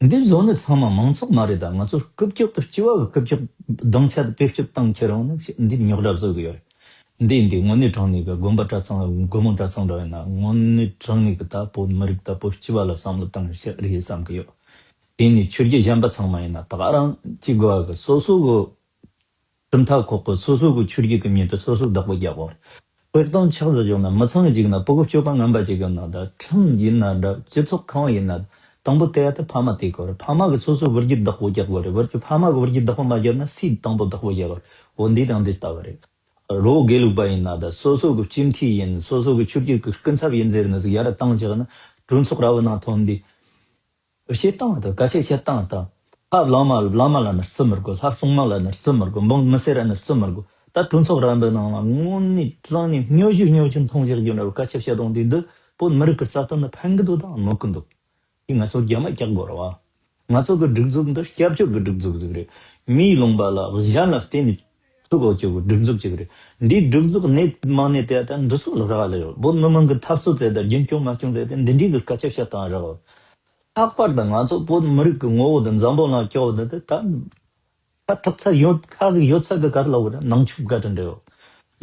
འདི་བཟོ་ནི་ཚང་མ་མང་ཚོགས་མ་རེད། ད་ང་ཚོ་རྐུབ་ཀྱོག་ཏུ་སྤྱི་བ་གི་རྐུབ་ཀྱོག་སྡིངས་ཆ་དེ་བེད་སྤྱོད་བཏང་ཁྱེར་འོང་ནི་འདི་རྙོག་དྲ་བཟོ་གི་ཡོད་རེད། འདི་འདི་དངོས་གནས་དྲང་གནས་གི་དགོན་པ་གྲྭ་ཚང་སྒོ་མོ་གྲྭ་ཚང་འདྲ་ཡིན་ན། དངོས་གནས་དྲང་གནས་གི་ད་བོད་མི་རིགས་ད་བོད་སྤྱི་བ་ལ་བསམ་བློ་བཏང་ཤེས་རེད་བསམ་གི་ཡོད། དེ་ནས་ཆོས་བརྒྱུད་གཞན་པ་ཚང་མ་ཡིན་ན་ད་ག་རང་གཅིག་དགོས་གི། སོ་སོ་གི་གྲུབ་མཐའ་ཁོག་གི། སོ་སོ་གི་ཆོས་བརྒྱུད་ཀྱི་མྱིང་དུ་སོ་སོ་བདག་པོ་རྒྱག་དགོས། དཔེར་བཏང་ཆགས་སུ་བཅུག་ན། མི་ཚང་གཅིག་ན་སྤུ་གུ་སྐྱོ་པ་ངན་པ་གཅིག་ཡོད་ན། ད་ཁྲིམས་ཡིན་ན་འདྲ། སྤྱི་ཚོགས་གང་བ་ཡིན་ན། དང་པོ་དེ་ཡ་དེ་ཕ་མ་དེ་དགོས་རེད། ཕ་མ་གི་སོ་སོའི་བུ་རྒྱུད་བདག་པོ་རྒྱག་དགོས་རེད། བུ་རྒྱུད་ཕ་མ་གི་བུ་རྒྱུད་བདག་པོ་མ་བརྒྱབ་ན་སུས་དང་པོ་བདག་པོ་རྒྱག་དགོས་རེད། འོ་འདི་དང་འདི་ལྟ་བུ་རེད། རོ་དགེ་ལུགས་པ་ཡིན་ན། ད་སོ་སོ་གི་སྤྱི་འཐུས་ཡིན། སོ་སོ་གི་ཆོས་བརྒྱུད་ཀྱི་སྐུ་ཚབ་ཡིན་ཟེར་ནི་ཟིག་ཡར་བཏང་བཞག་ན། གྲོས་ཚོགས་ར་བའི་ནང་ཐོན་དུས། བཤད་སྟངས་དང་སྐད་ཆ་བཤད་སྟངས་དང་། ལྷ་བླ་མ་བླ་མ་ལབ་ན་བརྩི་མི་དགོས། ལྷ་སྲུང་མ་ལབ་ན་བརྩི་མི་དགོས། འབངས་མི་སེར་ལབ་ན་བརྩི་མི་དགོས། ད་གྲོས་ཚོགས་ར་བའི་ནང་ལ་དངོས་གནས་དྲང་གནས་སྨྱོ་ཤུལ་སྨྱོ་ཤུལ་མཐོང་རྒྱུ་འདྲ་བོ་སྐད་ཆ་བཤད་སྟངས་དེ། འདི་བོད་མི་རིགས་ཀྱི་རྩ་དོན་ལ་ཕན་གི་འདུག་དང་གནོད་གི་འདུག་དེ་ང་ཚོ་རྒྱ་མ་སྐྱག་དགོས་རེད་བ། ང་ཚོ་གི་སྒྲིག་འཛུགས་འདི་སྐྱབས་བཅོལ་གི་སྒྲིག་འཛུགས་ཟིག་རེད། མིའི་ལུང་པ་ལ་གཞན་ལ་བརྟེན་ནས་ཚུགས་ཡོད་ཀྱི་སྒྲིག་འཛུགས་ཅིག་རེད། འདིའི་སྒྲིག་འཛུགས་གནས་མ་གནས་དེ་ད་འདི་ཚོ་ལ་རག་ལས་ཡོད། བོད་མི་མང་གི་འཐབ་རྩོད་བྱས་ཏེ་རྒྱུན་སྐྱོང་མ་སྐྱོང་བྱས་ཏེ་འདི་འདྲའི་གི་སྐད་ཆ་བཤད་སྟངས་རག་ཡོད། ལྷག་པར་དུ་ང་ཚོ་བོད་མི་རིགས་ཀྱི་ངོ་བོ་དང་འཛམ་བུ་གླིང་སྐྱོ་བོ་འདི་དེ་ད་ད་ཐག་ཚ་ཡོད་ཁ་ཟིག་ཡོད་ཚད་གི་གར་ལ་བོ་ནང་ཆོས་བཀའ་དྲིན་འདྲ་ཡོད།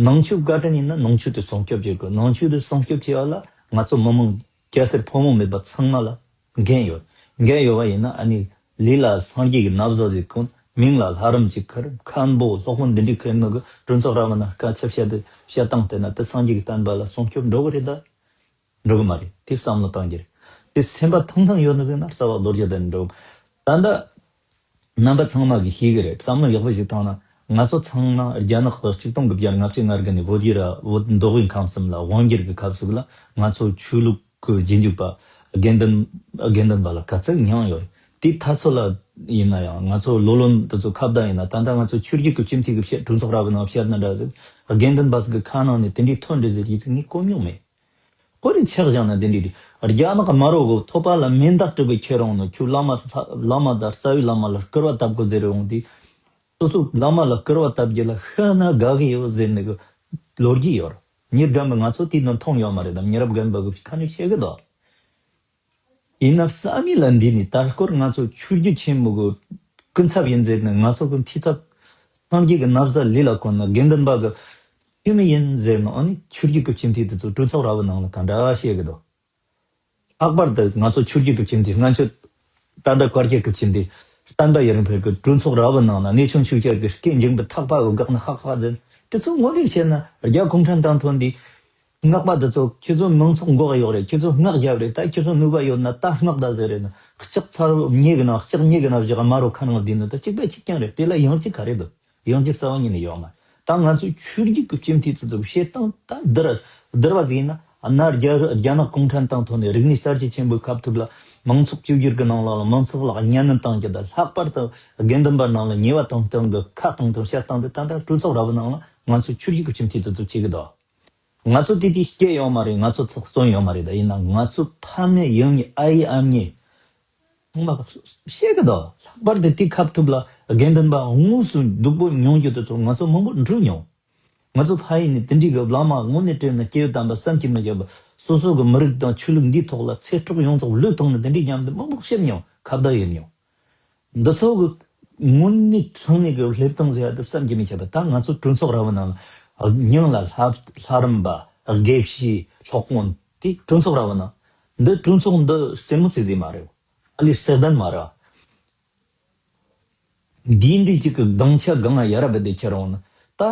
ནང་ཆོས་བཀའ་དྲིན་ཡིན་ན་ནང་ཆོས་དེ་སྲུང་སྐྱོབ་བྱེད་དགོས། ནང་ཆོས་དེ་སྲུང་སྐྱོབ་བྱེད་པ་ལ་ང་ཚོ་མི་མང་སྐྱ་སེར་ཕོ་མོ་མེད་པ་ཚང་མ་ལ་འགན་ཡོད། འགན་ཡོད་པ་ཡིན་ན་ཨ་ནི་ལུས་ལ་སངས་རྒྱས་ཀྱི་ན་བཟའ་ཟིག་གོན། མིང་ལ་ལྷ་རམས་ཅིག་ཁུར། མཁན་པོ་སློབ་དཔོན་འདི་འདྲའི་ཁུར་ནི་གི་གྲོས་ཚོགས་ར་བ་ན་སྐད་ཆ་བཤད་དེ་བཤད་སྟངས་དེ་ན་དེ་སངས་རྒྱས་ཀྱི་བསྟན་པ་ལ་སྲུང་སྐྱོབ་འགྲོ་གི་རེད་ད། འགྲོ་གི་མ་རེད། དེ་བསམ་བློ་གཏོང་རྒྱུ་རེད། དེ་སེམས་པ་ཐང་ཐང་ཡོད་ནི་ཟིག་ན་རྩ་བ་ལོ་རྒྱུས་དེ་འགྲོ། ད་ལྟ་རྣམ་པ་ཚང་མ་གིས་ཤེས་གི་རེད། བསམ་བློ་ཡག་པོ་ཞིག་བཏང་ན། ང་ཚོ་ཚང་མ་རྒྱ་ནག་གི་ཆིག་སྟོང་དགུ་བརྒྱ་ལྔ་བཅུ་ང་དགུ་ནས་བོད་ཡུལ་ར་བོད་མདོ་དབུས་ཁམས་གསུམ་ལ་དབང་སྒྱུར་གི་སྐབས་སུ་ལ་ང་ཚོ་ཆོས་ལུགས་ཀྱི་རྗེས་འཇུག་པ་དགེ་འདུན་དགེ་འདུན་པ་ལ་ག་ཚོད་མྱངས་ཡོད། དེའི་ཐ་ཚོད་ལ་ཡིན་ན་ཡང་ང་ཚོ་ལོ་ལོན་དེ་ཚོ་ཁ་བརྡ་ཡིན་ན། ད་ལྟ་ང་ཚོ་ཆོས་བརྒྱུད་ཀྱི་སྤྱི་འཐུས་ཀྱི་བཤད་གྲོས་ཚོགས་ར་བའི་ནང་བཤད་ན་འདྲ་ཟིག་དགེ་འདུན་པ་ཟིག་གི་ཁ་ནང་ནས་དེ་འདྲའི་ཐོན་འདྲ་ཟིག་ཡིན་ཚིག་ངས་གོ་མྱོང་མེད། ཁོ་རེ་ཆགས་བཞག་ན་དེ་འདྲའི་རེད། རྒྱ་ནག་དམར་པོ་གི་ཐོབ་པ་ལ་མེ་མདའ་སྤྲད་པའི་ཁྱེར་འོང་ནི། ཁྱོད་བླ་མ་ལྷ་བླ་མ་དང་རྩ་བའི་བླ་མ་ལ་སྐུར་བ་བཏབ་དགོས་ཟེར་འོང་དུས། སོ་སོ་བླ་མ་ལ་སྐུར་བ་བཏབ་རྒྱུ་ལ་ཤི་ན་དགའ་གི་ཡོད་ཟེར་ནི་གི་ལོ་རྒྱུས་ཡོད་རེད། མྱི་རྒན་པ་ང་ཚོ་དེའི་ནང་མཐོང་ཡོད་མ་རེད་དམ། མྱི་རབས་རྒན་པ་གི་ཁ་ནས་བཤད་གི་འདུག་ཡིན་ན་བསམ་ཡུལ་ལ་འདི་ནི་ད་སྐོར་ང་ཚོ་ཆོས་བརྒྱུད་ཆེན་མོ་གི་སྐུ་ཚབ་ཡིན་ཟེར་ནས། ང་ཚོ་གི་འཐུས་ཚབ་སངས་རྒྱས་ཀྱི་ན་བཟའ་ལུས་ལ་གོན་ནས་དགེ་འདུན་པ་གི་འཐུས་མི་ཡིན་ཟེར་ནས། ཨ་ནི་ཆོས་བརྒྱུད་ཀྱི་སྤྱི་འཐུས་དེ་ཚོ་གྲོས་ཚོགས་ར་བའི་ནང་ལ་ག་འདྲ་བཤད་གི་འདུག་ལྷག་པར་དུ་ང་ཚོ་ཆོས་བརྒྱུད་ཀྱི་སྤྱི་འཐུས། སྔོན་ཆད་ད་ལྟ་བཀའ་བརྒྱུད་ཀྱི་སྤྱི་འཐུས། བསྟན་པ་ཡར་འཕེལ་གི་གྲོས་ཚོགས་ར་བའི་ནང་ན་གནས་ཆུང་ཆོས་རྒྱལ་གི་སྐད་འཇིགས་པའི་ཐག་པ་གི་འགག་ན་ཧ་ཧ་ཟེར། དེ་ཚོ་ངོ་རེ་བྱས་ན་རྒྱ་གུང་ཁྲན་ཏང་ཐོན་དེ། སྔགས་པ་འདི་ཚོ་ཁྱེད་ཚོ་མང་ཚོགས་མགོ་གཡོག་རེད། ཁྱེད་ཚོ་སྔགས་རྒྱབ་རེད། ད་ཁྱེད་ཚོ་ནུས་པ་ཡོད་ན་ད་སྔགས་ད་ཟེར་རེད་ན་ལྕགས་ཚར་ཉེ་གི་ན་ལྕགས་ཉེ་གི་ན་བཞག་དམར་རོ་ཁ་ནང་བསྡུས་ན་ད་གཅིག་པ་གཅིག་རྐྱང་རེད། དེ་ལ་ཡང་གཅིག་ག་རེ་འདུག་ཡང་གཅིག་རྩ་བ་ཉིད་ནས་ཡོད་མ་རེད། ད་ང་ཚོས་ཆོས་བརྒྱུད་ཀྱི་སྤྱི་འཐུས་ཚོ་ཚོ་བྱེད་སྟངས་ད་བསྡུར་བ་བསྡུར་བ་ཟིག་ཡིན་ན། ཨ་ན་རྒྱ་རྒྱ་ནག་གུང་ཁྲན་ཏང་ཐོག་ནས་རིག་གནས་གསར་བརྗེ་ཆེན་པོའི་སྐབས་ཐུབ་ལ་མང་ཚོགས་བཅོས་བསྒྱུར་གྱི་ནང་ལ་མང་ཚོགས་ལ་གཉའ་གནོན་བཏང་རྒྱུ་དང་ལྷག་པར་དུ་དགེ་འདུན་པ་ནང་ལ་ཉེས་པ་གཏོང་སྟངས་ཀྱི་ཁ་གཏོང་སྟངས་བཤད་སྟངས་དེ་ད་ལྟ་གྲོས་ཚོགས་ར་བའི་ནང་ལ་ང་ཚོས་ཆོས་བརྒྱུད་ཀྱི་སྤྱི་འཐུས་ཚོ་ཚོ་བྱེད་ཀྱི་འདུག་ང་ཚོ་དེ་དུས་སྐྱེས་ཡོད་མ་རེད། ང་ཚོ་ཚོགས་གསོན་ཡོད་མ་རེད། ད་ཡིན་ན་ང་ཚོ་ཕ་མེས་ཡུལ་མེས་ཨ་ཡེ་ཨ་མྱེས་ཚང་མ་བཤད་གི་འདུག་ལྷག་པར་དུ་དེ་སྐབས་ཐུབ་ལ་དགེ་འདུན་པ་དངོས་སུ་སྡུག་པོ་མྱོང་རྒྱུ་དེ་ཚོ་ང་ཚོ་མང་པོ་འགྲོ་མྱོང་། ང་ཚོ་ཕ་ཡུལ་ནས་དེ་འདྲའི་གི་བླ་མ་དངོས་གནས་དྲན་ན་སྐྱེ་བོ་དམ་པ་བསམ་གྱིས་མི་ཁྱབ་པ་སོ་སོ་གི་མི་རིགས་དང་ཆོས་ལུགས་འདིའི་ཐོག་ལ་ཚེ་སྲོག་ཡོངས་རྫོགས་བློས་བཏང་ནས་དེ་འདྲའི་མཉམ་དུ་མང་པོ་བཤད་མྱོང་། ཁ་བརྡ་ཡོད་མྱོང་། འདི་ཚོ་གི་དངོས་གནས་དྲང་གནས་ཀྱི་སླེབས་སྟངས་ཟེར་ཡ་དེ་བསམ་གྱིས་མི་ཁྱབ་པ། ད་ང་ཚོ་གྲོས་ཚོགས་ར་བའི་ནང་ལ་མྱིང་ལ་ལྷ་ལྷ་རམས་པ་དགེ་བཤེས་སློབ་དཔོན་དེ་གྲོས་ཚོགས་ར་བའི་ནང་འདི་གྲོས་ཚོགས་འདི་རྩེད་མོ་རྩེ་ཟིག་མ་རེད། ཨ་ལས་རྩེད་ལྡན་མ་རེད། འདིའི་འདྲའི་ཅིག་གི་སྡིངས་ཆ་སྒང་ང་ཡ་རབས་བསྡད་ཁྱེར་འོང་ན། ད་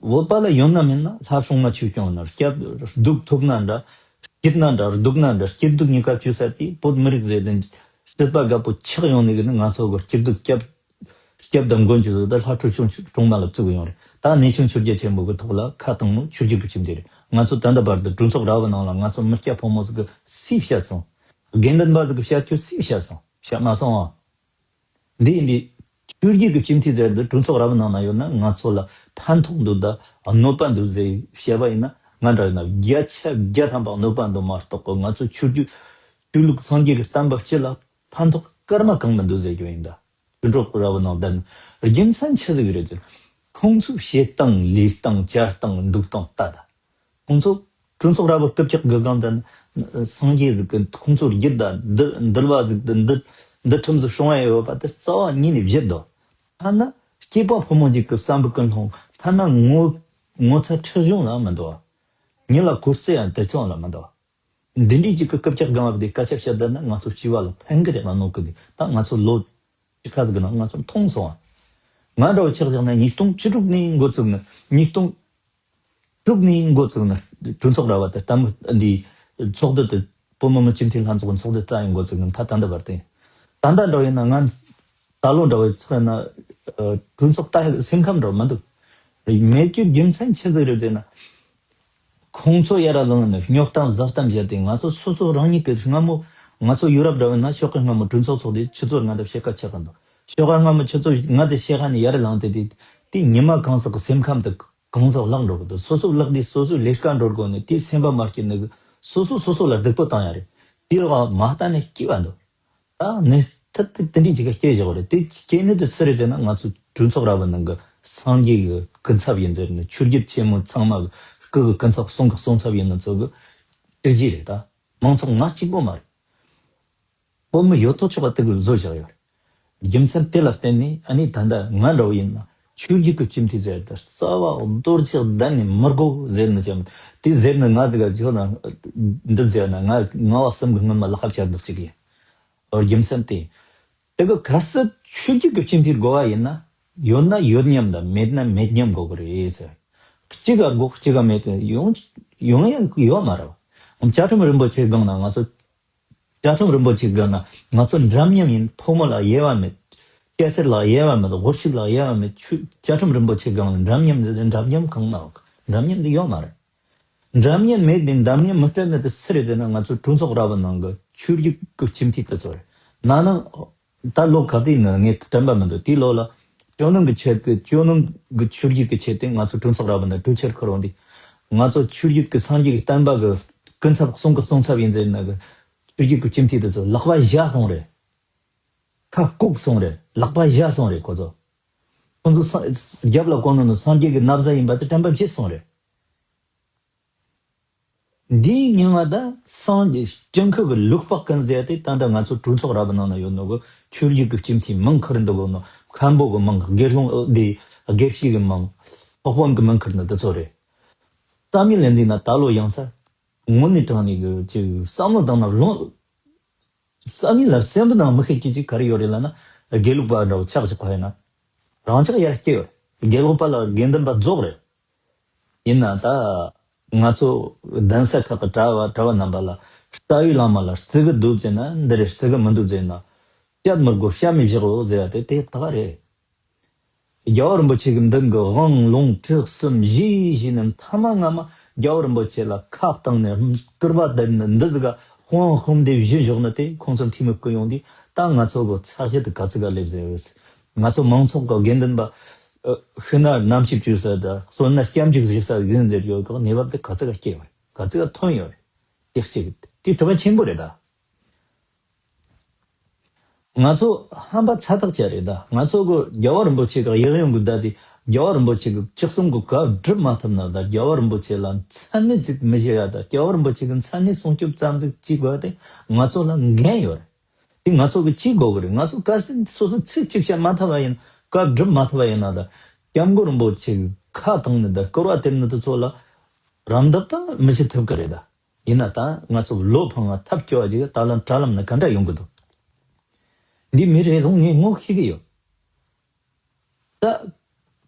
བོད་པ་ལ་ཡོད་ན་མེད་ན་ལྷ་སྲུང་མ་ཆོས་སྐྱོང་ན་སྐྱབས་སྡུག་ཐོབ་ན་འདྲ། སྐྱིད་ན་འདྲ་སྡུག་ན་འདྲ། སྐྱིད་སྡུག་གཉིས་ཀ་བཅོས་ས་དེ་བོད་མི་རིགས་ཟེར་དེ་སྲིད་པ་རྒད་པོ་ཆགས་ཡོང་ནས་གི་ནི་ང་ཚོ་གི་སྐྱིད་སྡུག་སྐྱབས་སྐྱབས་དང་མགོན་གྱི་བཟོ་ད་ལྷ་ཁྲོ་ཆུང་སྲུང་མ་ལ་བཙུགས་ཡོང་རེད། ད་གནས་ཆུང་ཆོས་རྒྱལ་ཆེན་པོ་གི་ཐོག་ལ་ཁ་བཏང་ནོ་ཆོས་བརྒྱུད་ཀྱི་ཁྱིམ་དེ་རེད། ང་ཚོ་ད་ལྟ་བར་དུ་གྲོས་ཚོགས་ར་བའི་ནང་ལ་ང་ཚོ་མི་སྐྱ་ཕོ་མོ་ཟིག་གི་སུས་བཤད་སོང་། དགེ་འདུན་པ་ཟིག་གི་བཤད་རྒྱུ་སུས་བཤད་སོང་། བཤད་མ་སོང་ཨ། འདི་ཡིན་དུས། ཆོས་བརྒྱུད་ཀྱི་སྤྱི་འཐུས་ཟེར་འདི་གྲོས་ཚོགས་ར་བའི་ནང་ན་ཡོད་ན་ང་ཚོ་ལ་ཕན་ཐོགས་འདུག་ད་གནོད་པ་འདུག་ཟེར་བཤད་པ་ཡིན་ན་ང་འདྲ་ཡིན་ན་བརྒྱ་ཆ་བརྒྱ་ཐམ་པ་གནོད་པ་འདུག་མ་གཏོགས་གི་ང་ཚོ་ཆོས་བརྒྱུད་ཆོས་ལུགས་སངས་རྒྱས་ཀྱི་བསྟན་པ་སྤྱི་ལ་ཕན་ཐོགས་སྐར་མ་གང་མི་འདུག་ཟེར་རྒྱུ་ཡིན། ད་ཆོས་གྲོགས་ར་བའི་ནང་བསྡད་ན་རྒྱུ་མཚན་ཆི་ཟིག་རེད་ཟེར། ཁོང་ཚོའི་བྱེད་སྟངས་ལས་སྟངས་བྱ་སྟངས་འདུག་སྟངས་ལྟ་ད། ཁོང་ཚོ་གྲོས་ཚོགས་ར་བ་སྐུ་ཕྱག་གི་སྒང་དུ་སངས་རྒྱས་ཟིག་གི་ཁོང་ཚོར་རྒྱུད་དང་འདུལ་འདུལ་བ་ཟིག་དང་འདུལ་འདུལ་ཁྲིམས་ཟིག་སྲུང་བ་ཡོད་པ་དེ་རྩ་བ་ཉིད་ནས་བརྗེད་དོ། ཐ་ན་སྐྱེས་པ་ཕོ་མོ་ཅིག་གི་བསམ་པ་ཀུན་སློང་ཐ་ན་ངོ་ངོ་ཚ་ཁྲེལ་གཞུང་ལ་མི་འདུག་ཉིད་ལ་གུས་བརྩི་ཡང་དེ་ཚོ་ལ་མི་འདུག་འདི་འདྲའི་ཅིག་གི་སྐུ་ཕྱག་སྒང་བ་དེ་སྐད་ཆ་བཤད་བསྡད་ན་ང་ཚོ་སྤྱི་བ་ལ་ཕན་གི་རེད་མ་གནང་གི་འདུག་ད་ང་ཚོ་ལོ་བཅུ་ཁ་ཟིག་གི་ནང་ང་ཚོ་མཐོང་སོང་ང་། ང་འདྲ་བ་ཆགས་བཞག་ན་ཉིས་སྟོང་བཅུ་དྲུག་ནས་འགོ་བཙུགས་ནས་ཉིས་སྟོང་དྲུག་ནས་འགོ་བཙུགས་ནས་གྲོས་ཚོགས་ར་བ་དེ་ལྟད་མོ་འདི་ཚོགས་འདུ་དེ་བོད་མི་མང་སྤྱི་འཐུས་ལྷན་ཚོགས་ཀྱི་ཚོགས་འདུ་ལྟ་ཡང་འགོ་བཙུགས་ནས་ད་ད་ལྟ་བར་དུ་ད་ལྟ་འདྲ་བ་ཡིན་ན་ང་ད་ལོ་འདྲ་བ་ཚོགས་ཡིན་ན་གྲོས་ཚོགས་ལྟ་སེམས་ཁམས་འདྲ་བ་མི་འདུག་མེད་རྒྱུ་རྒྱུ་མཚན་ཆི་ཟིག་རེད་ཟེར་ན། ཁོང་ཚོ་ཡར་ལངས་ནས་སྨྱོ་གཏམ་ཟ་གཏམ་བཤད་དེ་ང་ཚོ་སོ་སོ་རང་ཉིད་ཀྱི་སྔ་མོ་ང་ཚོ་ཡུ་རོབ་འདྲ་བ་ན་ཤོག་གི་སྔ་མོ་གྲོས་ཚོགས་ཚོགས་དེ་ཆུ་ཚོད་ལྔ་དང་ཕྱེད་ཀ་ཆགས་ཀྱི་འདུག་ཤོག་ག་སྔ་མོ་ཆུ་ཚོད་ལྔ་དང་ཕྱེད་ཀ་ནས་ཡར་ལངས་ཏེ་དེ་དེ་ཉི་མ་གང་ཟག་གི་སེམས་ཁམས་དེ་གང་ཟག་བརླག་འགྲོ་གི་འདུག་སོ་སོ་བརླག་དུས་སོ་སོའི་ལས་ཀ་འགྲོ་དགོས་ནས་དེའི་སེམས་པ་མ་སྐྱིད་ནས་སོ་སོ་སོ་སོ་ལ་སྡིག་པོ་བཏང་ཡ་རེད། དེའི་རོགས་མ་ལྟ་ནས་སྐྱིད་པ་འདུག་ད་ནས་ཐད་དེ་དེ་འདྲའི་ཅིག་ག་སྐྱེ་བཞག་པ་རེད། དེ་སྐྱེ་ནི་དེ་སུ་རེད་ཟེར་ན་ང་ཚོ་གྲོས་ཚོགས་ར་བའི་ནང་གི་སངས་རྒྱས་ཀྱི་སྐུ་ཚབ་ཡིན་ཟེར་ནས་ཆོས་བརྒྱུད་ཆེན་མོ་ཚང་མ་གི་སྐུ་གི་སྐུ་ཚབ་གསུང་གི་གསུང་ཚབ་ཡིན་ནི་ཚོ་གི་གྲི་རྗེས་རེད། ད་མང་ཚོགས་ང་གཅིག་པོ་མ་རེད། བོད་མི་ཡོད་དོ་ཅོག་ག་དེ་གི་བཟོ་བཞག་ཡོད་རེད། རྒྱུ་མཚན་དེ་ལ་བརྟེན་ནས་ཨ་ནི་ད་ལྟ་ང་འདྲ་བོ་ཡིན་ན་ཆོས་བརྒྱུད་ཀྱི་སྤྱི་འཐུས་ཟེར་ཏེ་རྩ་བ་རྡོ་རྗེ་གདན་ནས་མི་དགོ་ཟེར་ནི་ཅང་དེ་ཟེར་ནི་ང་ཟིག་ག་ཅོ་ན་འདི་ཟེར་ན་ང་ང་བ་གསུམ་གི་སྔོན་མ་ལག་པ་བཅར་འདུག་ཅིག་ཡིན། རྒྱུ་མཚན་དེ། དེ་གི་གལ་སྲིད་ཆོས་བརྒྱུད་ཀྱི་སྤྱི་འཐུས་དགོས་པ་ཡིན་ན། ཡོད་ན་ཡོད་མཉམ་དང་མེད་ན་མེད་མཉམ་དགོས་ཀྱི་རེད་ཟེར། གཅིག་ག་དགོས་གཅིག་ག་མེད་དེ་ཡོང་ཡོང་ཡང་ཡོད་མ་རེད། བཅའ་ཁྲིམས་རིན་པོ་ཆེ་སྒང་ན་ང་ཚོ། བཅའ་ཁྲིམས་རིན་པོ་ཆེ་སྒང་ན་ང་ཚོ་འདྲ་མཉམ་ཡིན། ཕོ་མོ་ལ་དབྱེ་བ་མེད། སྐྱ་སེར་ལ་དབྱེ་བ་མེད། དབུལ་ཕྱུག་ལ་དབྱེ་བ་མེད། ཆོས་བཅའ་ཁྲིམས་རིན་པོ་ཆེ་སྒང་ལ་འདྲ་མཉམ་འདྲ་མཉམ་གང་ན་འདྲ་མཉམ་དེ་ཡོད་མ་རེད། འདྲ་མཉམ་མེད་དེ་འདྲ་མཉམ་མི་སྤྲད་ན་དེ་སུ་རེད་ཟེར་ན་ང་ཚོ་གྲོས་ཚོགས་ར་བའི་ནང་གི་ཆོས་བརྒྱུད་ཀྱི་སྤྱི་འཐུས་དེ་ཚོ་རེད། ན་ནིང་ད་ལོ་ག་དུས་ནས་ངས་དྲན་པ་མི་འདུག་དེའི་ལོ་ལ་ཇོ་ནང་གི་ཆེད་དུ་ཇོ་ནང་གི་ཆོས་བརྒྱུད་ཀྱི་ཆེད་དུ་ང་ཚོ་གྲོས་ཚོགས་ར་བའི་ནང་གྲོས་འཆར་འཁུར་འོང་དུས་ང་ཚོ་ཆོས་བརྒྱུད་ཀྱི་སངས་རྒྱས་ཀྱི་བསྟན་པ་གི་སྐུ་ཚབ་གསུང་གི་གསུང་ཚབ་ཡིན་ཟེར་ན་གི་ཆོས་བརྒྱུད་ཀྱི་སྤྱི་འཐུས་དེ་ཚོ་ལག་པ་བཞག་སོང་རེད། ཁ་ལྐོག་སོང་རེད། ལག་པ་བཞག་སོང་རེད་ཁོ་ཚོ། ཁོ་ཚོ་སངས་རྒྱབ་ལ་བསྐོར་ནས་སངས་རྒྱས་ཀྱི་ན་བཟའ་ཡིན་པ་དེ་དྲན་པ་བརྗེད་སོང་རེད། འདིའི་མྱིང་ང་ད་སངས་རྒྱས་སྤྱི་འཁོར་གྱི་ལུག་པགས་ཀུན་ཟེར་ཏེ་ད་ལྟ་ང་ཚོ་གྲོས་ཚོགས་ར་བའི་ནང་ན་ཡོད་ནོ་གི་ཆོས་བརྒྱུད་ཀྱི་སྤྱི་འཐུས་མིང་ཁུར་འདུག་གོ་ནོ། མཁན་པོ་གི་མིང་། དགེ་སློང་འདི་དགེ་བཤེས་ཀྱི་མིང་། སློབ་དཔོན་གྱི་མིང་ཁུར་ནི་འདི་ཚོ་རེད། རྩ་མེད་ལ་འདི་ན་ད་ལོ་ཡང་སར་དངོས་གནས་དྲང་གནས་ཀྱི་ཅིག་བསམ་བློ་བཏང་ན་ལོང་། རྩ་མེད་ལ་སེམས་པ་ནང་མི་ཤེས་ཀྱི་ཅིག་ག་རེ་ཡོད་རེད་ལབ་ན། དགེ་ལུགས་པ་འདྲ་བོ་ཆགས་ཆགས་པ་ཡིན་ན། རང་ཅག་ཡར་སྐྱེ་ཡོད། དགེ་ལུགས་པ་ལ་དགེ་འདུན་པ་རྫོགས་རེད། ཡིན་ན་ད་ང་ཚོ་གདན་ས་ཁག་གི་གྲྭ་བ་གྲྭ་བ་རྣམ་པ་ལ་རྩ་བའི་བླ་མ་ལ་བརྩི་གི་འདུག་ཟེར་ན་འདི་རེད། བརྩི་གི་མི་འདུག་ཟེར་ན་བཤད་མི་དགོས། བཤད་མི་བཞག་རོགས་ཟེར་བ་དེ་དེ་ད་ག་རེད། རྒྱལ་བ་རིན་པོ་ཆེ་གི་མདུན་གྱི་དབང་ལུང་ཁྲིད་གསུམ་བཞེས་བཞེས་ནས་མཐའ་མ་སྔ་མ་རྒྱལ་བ་རིན་པོ་ཆེ་ལ་ཁ་བཏང་ནས་སྐུར་བ་བཏབ་ནས་འདི་ཟིག་ག་དཔང་ཧོམ་དེ་བཞིན་བཞག་ནི་དེ་ཁོང་ཚོ་འཐུས་མི་བསྐོས་ཡོང་དུས། ད་ང་ཚོ་གི་ཚད་གཞི་དེ་ག་ཚོད་ག་སླེབས་ཟེར་བས། ང་ཚོ་མང་ཚོགས་ཀྱི་དགེ་འདུན་པ། ཨ། ཤི་ན་རྣམ་ཤེས་བཅོས་ས་དང་གསོན་ན་སྐྱབས་འཇུག་བྱེད་ས་ཡིན་ཟེར་ཡོད་ཀྱང་གནས་བབ་དེ་ག་ཚོད་ག་སྐྱེལ་བ་རེད། ག་ཚོད་ག་ཐོན་ཡོད་རེད། དེ་གཅིག་དེ་གྲུབ་པ་ཆེན་པོ་རེད་ད། ང་ཚོ་ཧམ་པ་ཚ་ཐག་ཆད་རེད་ད། ང་ཚོ་གི་རྒྱལ་བ་རིན་པོ་ཆེ་གི་ཡིག་ཡོང་གི་བསྡད་དེ། རྒྱལ་བ་རིན་པོ་ཆེ་གི་ལྕགས་ཟམ་གི་བཀའ་སྒྲུབ་མ་ཐུབ་ན་ད། རྒྱལ་བ་རིན་པོ་ཆེ་ལ་མཚན་སྨད་ཅིག་མི་བྱེད་ཡ་ད། རྒྱལ་བ་རིན་པོ་ཆེ་གི་མཚན་སྨད་སྲུང་སྐྱོབ་ཙམ་ཟིག་བྱེད་དགོས་ཡ་དེ་ང་ཚོ་ལ་འགན་ཡོད་རེད། དེ་ང་ཚོ་གི་བྱེད་དགོས་གི་རེད། ང་ཚོ་གལ་སྲིད་སོ་སོ་ཚིག་གཅིག་བཤད་མ་ཐུབ་པ་ཡིན། བཀའ་སྒྲུབ་མ་ཐུབ་པ་ཡིན་ན་ད། སྐྱབས་མགོན་རིན་པོ་ཆེ་གི་ཁ་བཏང་ནི་ད་སྐུར་བ་འདེབས་ནི་དེ་ཚོ་ལ་རམ་འདེགས་ད་མི་བྱེད་ཐུབ་གི་རེད་ད། ཡིན་ན་ད་ང་ཚོ་བློ་ཕངས་ང་ཐབས་སྐྱོ་བ་ཅིག་ད་ལམ་དྲ་ལམ་ན་ག་འདྲ་ཡོང་གི་འདུག། འདི་མི་རེ་ཟུང་ངས་ངོ་ཤེས་གི་ཡོད། ད་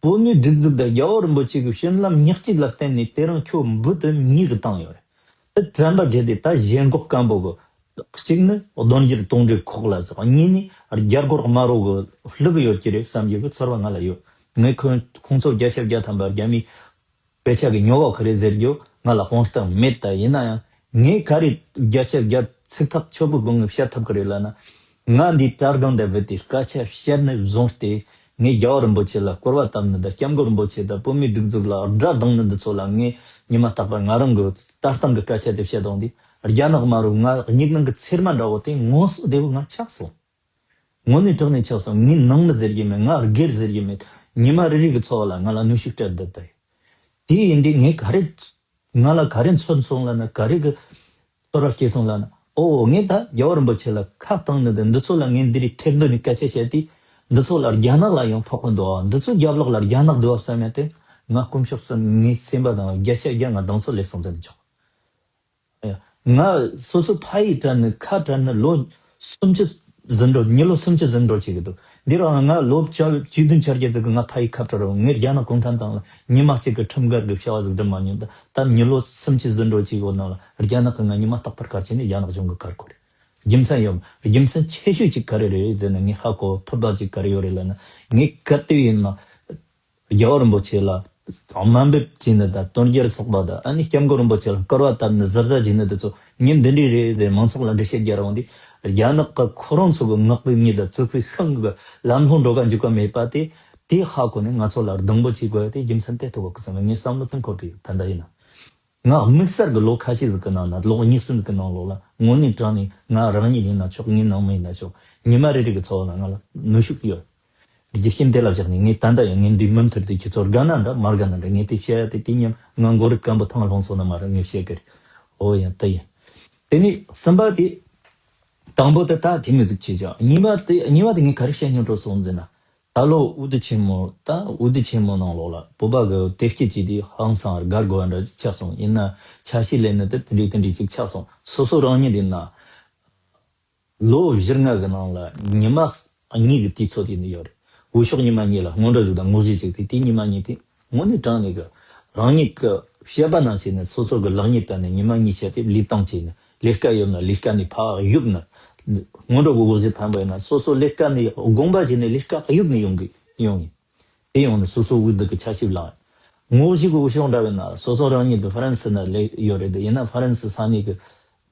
བོད་མིའི་སྒྲིག་འཛུགས་དང་རྒྱལ་བ་རིན་པོ་ཆེ་གི་བྱིན་རླབས་ཉག་གཅིག་ལ་བརྟེན་ནས་དེ་རིང་ཁྱོད་འབུ་དེ་མྱིག་གིས་བཏང་ཡོད་རེད། ད་དྲན་པ་བརྒྱད་དེ་ད་ཞེན་ཁོག་སྐམ་པོ་གི། གཅིག་ནི་གདོན་འགྱུར་དོང་འགྲོས་ཁོག་ལ་ཟག། གཉིས་ནི་རྒྱལ་སྒོར་དམར་རོ་གི་ལྷུག་ཡོད་ཀྱི་རེད་བསམ་རྒྱུ་གི་ཚོར་བ་ང་ལ་ཡོད། ངས་ཁོང་ཁོང་ཚོ་བརྒྱ་ཆ་བརྒྱ་ཐམ་པ་རྒྱ་མིའི་དཔེ་ཆ་གི་ཉོ་བ་གི་རེད་ཟེར་རྒྱུ་ང་ལ་དཔང་རྟགས་མེད། ད་ཡིན་ན་ཡང་ངས་ག་རེ་བརྒྱ་ཆ་བརྒྱ་ཚིག་ཐག་ཆོད་པོ་དགོངས་ངས་བཤད་ཐུབ་གི་རེད་ལབ་ན། ང་འདི་དྲ་སྒང་དུ་བུད་དེ་སྐད་ཆ་བཤད་ནས་བཟུང་སྟེ། ངས་རྒྱལ་བ་རིན་པོ་ཆེ་ལ་སྐུར་བ་བཏབ་ནི་དང་སྐྱབས་མགོན་རིན་པོ་ཆེ་དང་བོད་མིའི་སྒྲིག་འཛུགས་ལ་དགྲ་བསྡང་ནི་འདི་ཚོ་ལ་ངས་ཉི་མ་རྟག་པར་ང་རང་གི་ལྟ་སྟངས་ཀྱི་སྐད་ཆ་དེ་བཤད་དང་དེ། རྒྱ་ནག་དམར་རོ་ང་སྙིགས་ནང་གི་ཚེར་མ་འདྲ་བོ་དེ་ངོ་སོ་བདེ་བོ་ང་ཆགས་སོང་། དངོས་གནས་དྲང་གནས་ཆགས་སོང་། ངས་ནང་མི་ཟེར་གྱི་མེད། ང་སྒེར་ཟེར་གྱི་མེད། ཉི་མ་རེ་རེ་གི་འཚོ་བ་ལ་ང་ལ་གནོན་ཤུགས་སྤྲད་བསྡད་དེ། དེ་ཡིན་དུས་ངས་ག་རེ། ང་ལ་ག་རེ་མཚོན་སོང་ལབ་ན། ག་རེ་གི་ཚོར་བ་སྐྱེས་སོང་ལབ་ན། ཨོ་ངས་ད་རྒྱལ་བ་རིན་པོ་ཆེ་ལ་ཁ་བཏང་ནི་དེ་འདི་ཚོ་ལ་ངས་འདི་རིགས་ཁྲེལ་འདོད་ནས་སྐད་ཆ་བཤད་དུས། འདི་ཚོ་ལ་རྒྱ་ནག་ལ་ཡང་ཕོག་གི་འདུག་ཨ། འདི་ཚོ་རྒྱབ་ལོགས་ལ་རྒྱ་ནག་འདུག་ཨ་བསམ་ཡ་དེ་ང་དཀོན་མཆོག་གསུམ་ངའི་སེམས་པ་དང་བརྒྱ་ཆ་བརྒྱ་ང་གདེང་ཚོད་སླེབས་སོང་ཟེར་ནས་ཆོག། ང་སོ་སོ་ཕ་ཡིས་དྲན་ནས་ཁ་དྲན་ནས་ལོ་སུམ་ཅུ་ཟིན་འགྲོ། མི་ལོ་སུམ་ཅུ་ཟིན་འགྲོ་བྱེད་ཀྱི་འདུག། འདི་རུ་ང་ལོ་བཅུ་བཅུ་བདུན་བཅོ་བརྒྱད་ཙམ་གྱི་ང་ཕ་ཡིས་ཁ་བྲལ་རུང་། ངས་རྒྱ་ནག་གུང་ཁྲན་ཏང་ལ་ཉི་མ་གཅིག་གི་ཁྲིམས་འགལ་གྱི་བྱ་བ་ཟིག་སྒྲུབ་མ་མྱོང་། ད་ད་མི་ལོ་སུམ་ཅུ་ཟིན་འགྲོ་བྱེད་ཀྱི་ནང་ལ་རྒྱ་ནག་གིས་ང་ཉི་མ་རྟག་པར་གར་བྱས་ནས་རྒྱ་ནག་གཞུང་གིས་གར་གོ་རེད། རྒྱུ་མཚན་ཡོད། རྒྱུ་མཚན་ཆེ་ཤོས་ཅིག་ག་རེ་རེད་ཟེར་ན། ངས་ཧ་གོ་ཐུབ་པ་ཅིག་ག་རེ་ཡོད་རེད་ལབ་ན། ངས་ག་དུས་ཡིན་ན། རྒྱལ་བ་རིན་པོ་ཆེ་ལ་དམའ་འབེབས་བྱས་ནི་དང་དོལ་རྒྱལ་ཚོགས་པ་དང་། ཨ་ནི་སྐྱབས་མགོན་རིན་པོ་ཆེ་ལ་སྐུར་བ་བཏབ་ནི་ཟུར་ཟ་བྱས་ནི་དེ་ཚོ་ངས་འདི་འདྲས་རེད་ཟེར་མང་ཚོགས་ལ་འགྲེལ་བཤད་རྒྱག་རུང་དེ། རྒྱ་ནག་གི་ཁོ་རང་ཚོ་གི་ངག་གི་མྱི་དང་ཚོ་ཕའི་ཤིང་གི་ལམ་ལྷོང་འགྲོ་ག་འཇུག་ག་མེད་པ་དེ། དེ་ཧ་གོ་ནས་ང་ཚོ་ལ་སྡང་པོ་བྱེད་དགོས་ཡ་དེ་རྒྱུ་མཚན་དེ་ཐུག་གི་བསམ། ངས་བསམ་བློ་གཏོང་འཁོར་གི་ཡོད། ད་ལྟ་ཡིན་ན། ང་དམིགས་བསལ་གྱི་ལོ་ཁ་ཤས་ཟིག་གི་ནང་ན། ལོ་གཉིས་གསུམ་ཟིག་གི་ནང་ལོགས་ལ་དངོས་གནས་དྲང་ནས་ང་རང་ཉིད་ཡིན་ན་ཆོག། ངའི་ནང་མི་ཡིན་ན་ཆོག། ཉི་མ་རེ་རེ་གི་འཚོ་བ་ལ་ང་ལ་ནུས་ཤུགས་ཡོད། རྒྱུ་རྐྱེན་དེ་ལ་བཞག་ནས་ངས་ད་ལྟ་ཡང་ངས་འདི་མུ་མཐུད་དུ་ཁྱེད་ཚོར་དགའ་ན་འདྲ་མ་དགའ་ན་འདྲ། ངས་དེ་བཤད་ཡ་དེ་དེ་མཉམ་ང་མགོ་རིལ་སྐམ་པོ་ཐང་ལྷུང་སོང་ན་མ་རེད། ངས་བཤད་གི་རེད། འོ་ཡ་ད་ཡིན། དེ་ནས་གསུམ་པ་དེ། དང་པོ་དེ་ད་དེ་མོ་ཟིག་བྱས་བཞག། གཉིས་པ་དེ་གཉིས་པ་དེ་ངས་ག་རེ་བཤད་སྙིང་བྲོ་སོང་ཟེར་ན། ད་ལོ་དབུ་མདའ་ཆེན་མོ། ད་དབུ་མདའ་ཆེན་མོ་ནང་ལོགས་ལ་བོད་པ་གི་དེབ་སྐྱེལ་བྱས་དུས་ཧང་སང་དགའ་དགོས་པ་འདྲ་ཆགས་སོང་། ཡིན་ན་ཆ་ཤས་ལེན་ནི་དེ་དེ་འདྲའི་དེ་འདྲའི་ཅིག་ཆགས་སོང་། སོ་སོ་རང་ཉིད་ཡིན་ན་ལོ་བཞི་ལྔ་གི་ནང་ལ་ཉི་མ་གཉིས་ཀྱི་དུས་ཚོད་དེ་ནི་ཡོད་རེད། འོས་ཤོག་ཉི་མ་གཉིས་ལ་སྔོན་འགྲོ་ཟིག་དང་དངོས་གཞི་གཅིག་དེ། དེ་ཉི་མ་གཉིས་དེ་དངོས་གནས་དྲང་གནས་ཀྱི་རང་ཉིད་ཀྱི་བཤད་པ་ནང་བཞིན་ནས་སོ་སོ་གི་ལག་གཉིས་བསྟན་ནས་ཉི་མ་གཉིས་བྱས་ཏེ་ལས་སྟངས་བྱས་ནས། ལས་ཀ་ཡོད་ན་ལས་ཀ་ནས་ཕར་གཡུག་ནས། སྔོན་འགྲོ་གི་དབུགས་གཞས་ཐམ་པ་ཡིན་ན་སོ་སོ་ལས་ཀ་ནས་དགོངས་པ་བཞེས་ནས་ལས་ཀ་གཡུག་ནས་ཡོང་གི་ཡོང་ངེས། དེ་ཡོང་ནས་སོ་སོ་དབུས་འདི་གི་ཆ་ཤས་བླངས། དངོས་གཞི་གི་འོས་ཤོག་འདྲ་བས་ན་སོ་སོ་རང་ཉིད་དུ་ཧྥ་རན་སི་ན་ལས་ཡོད་རེད། དེ་ཡིན་ན་ཧྥ་རན་སི་ས་གནས་ཀྱི་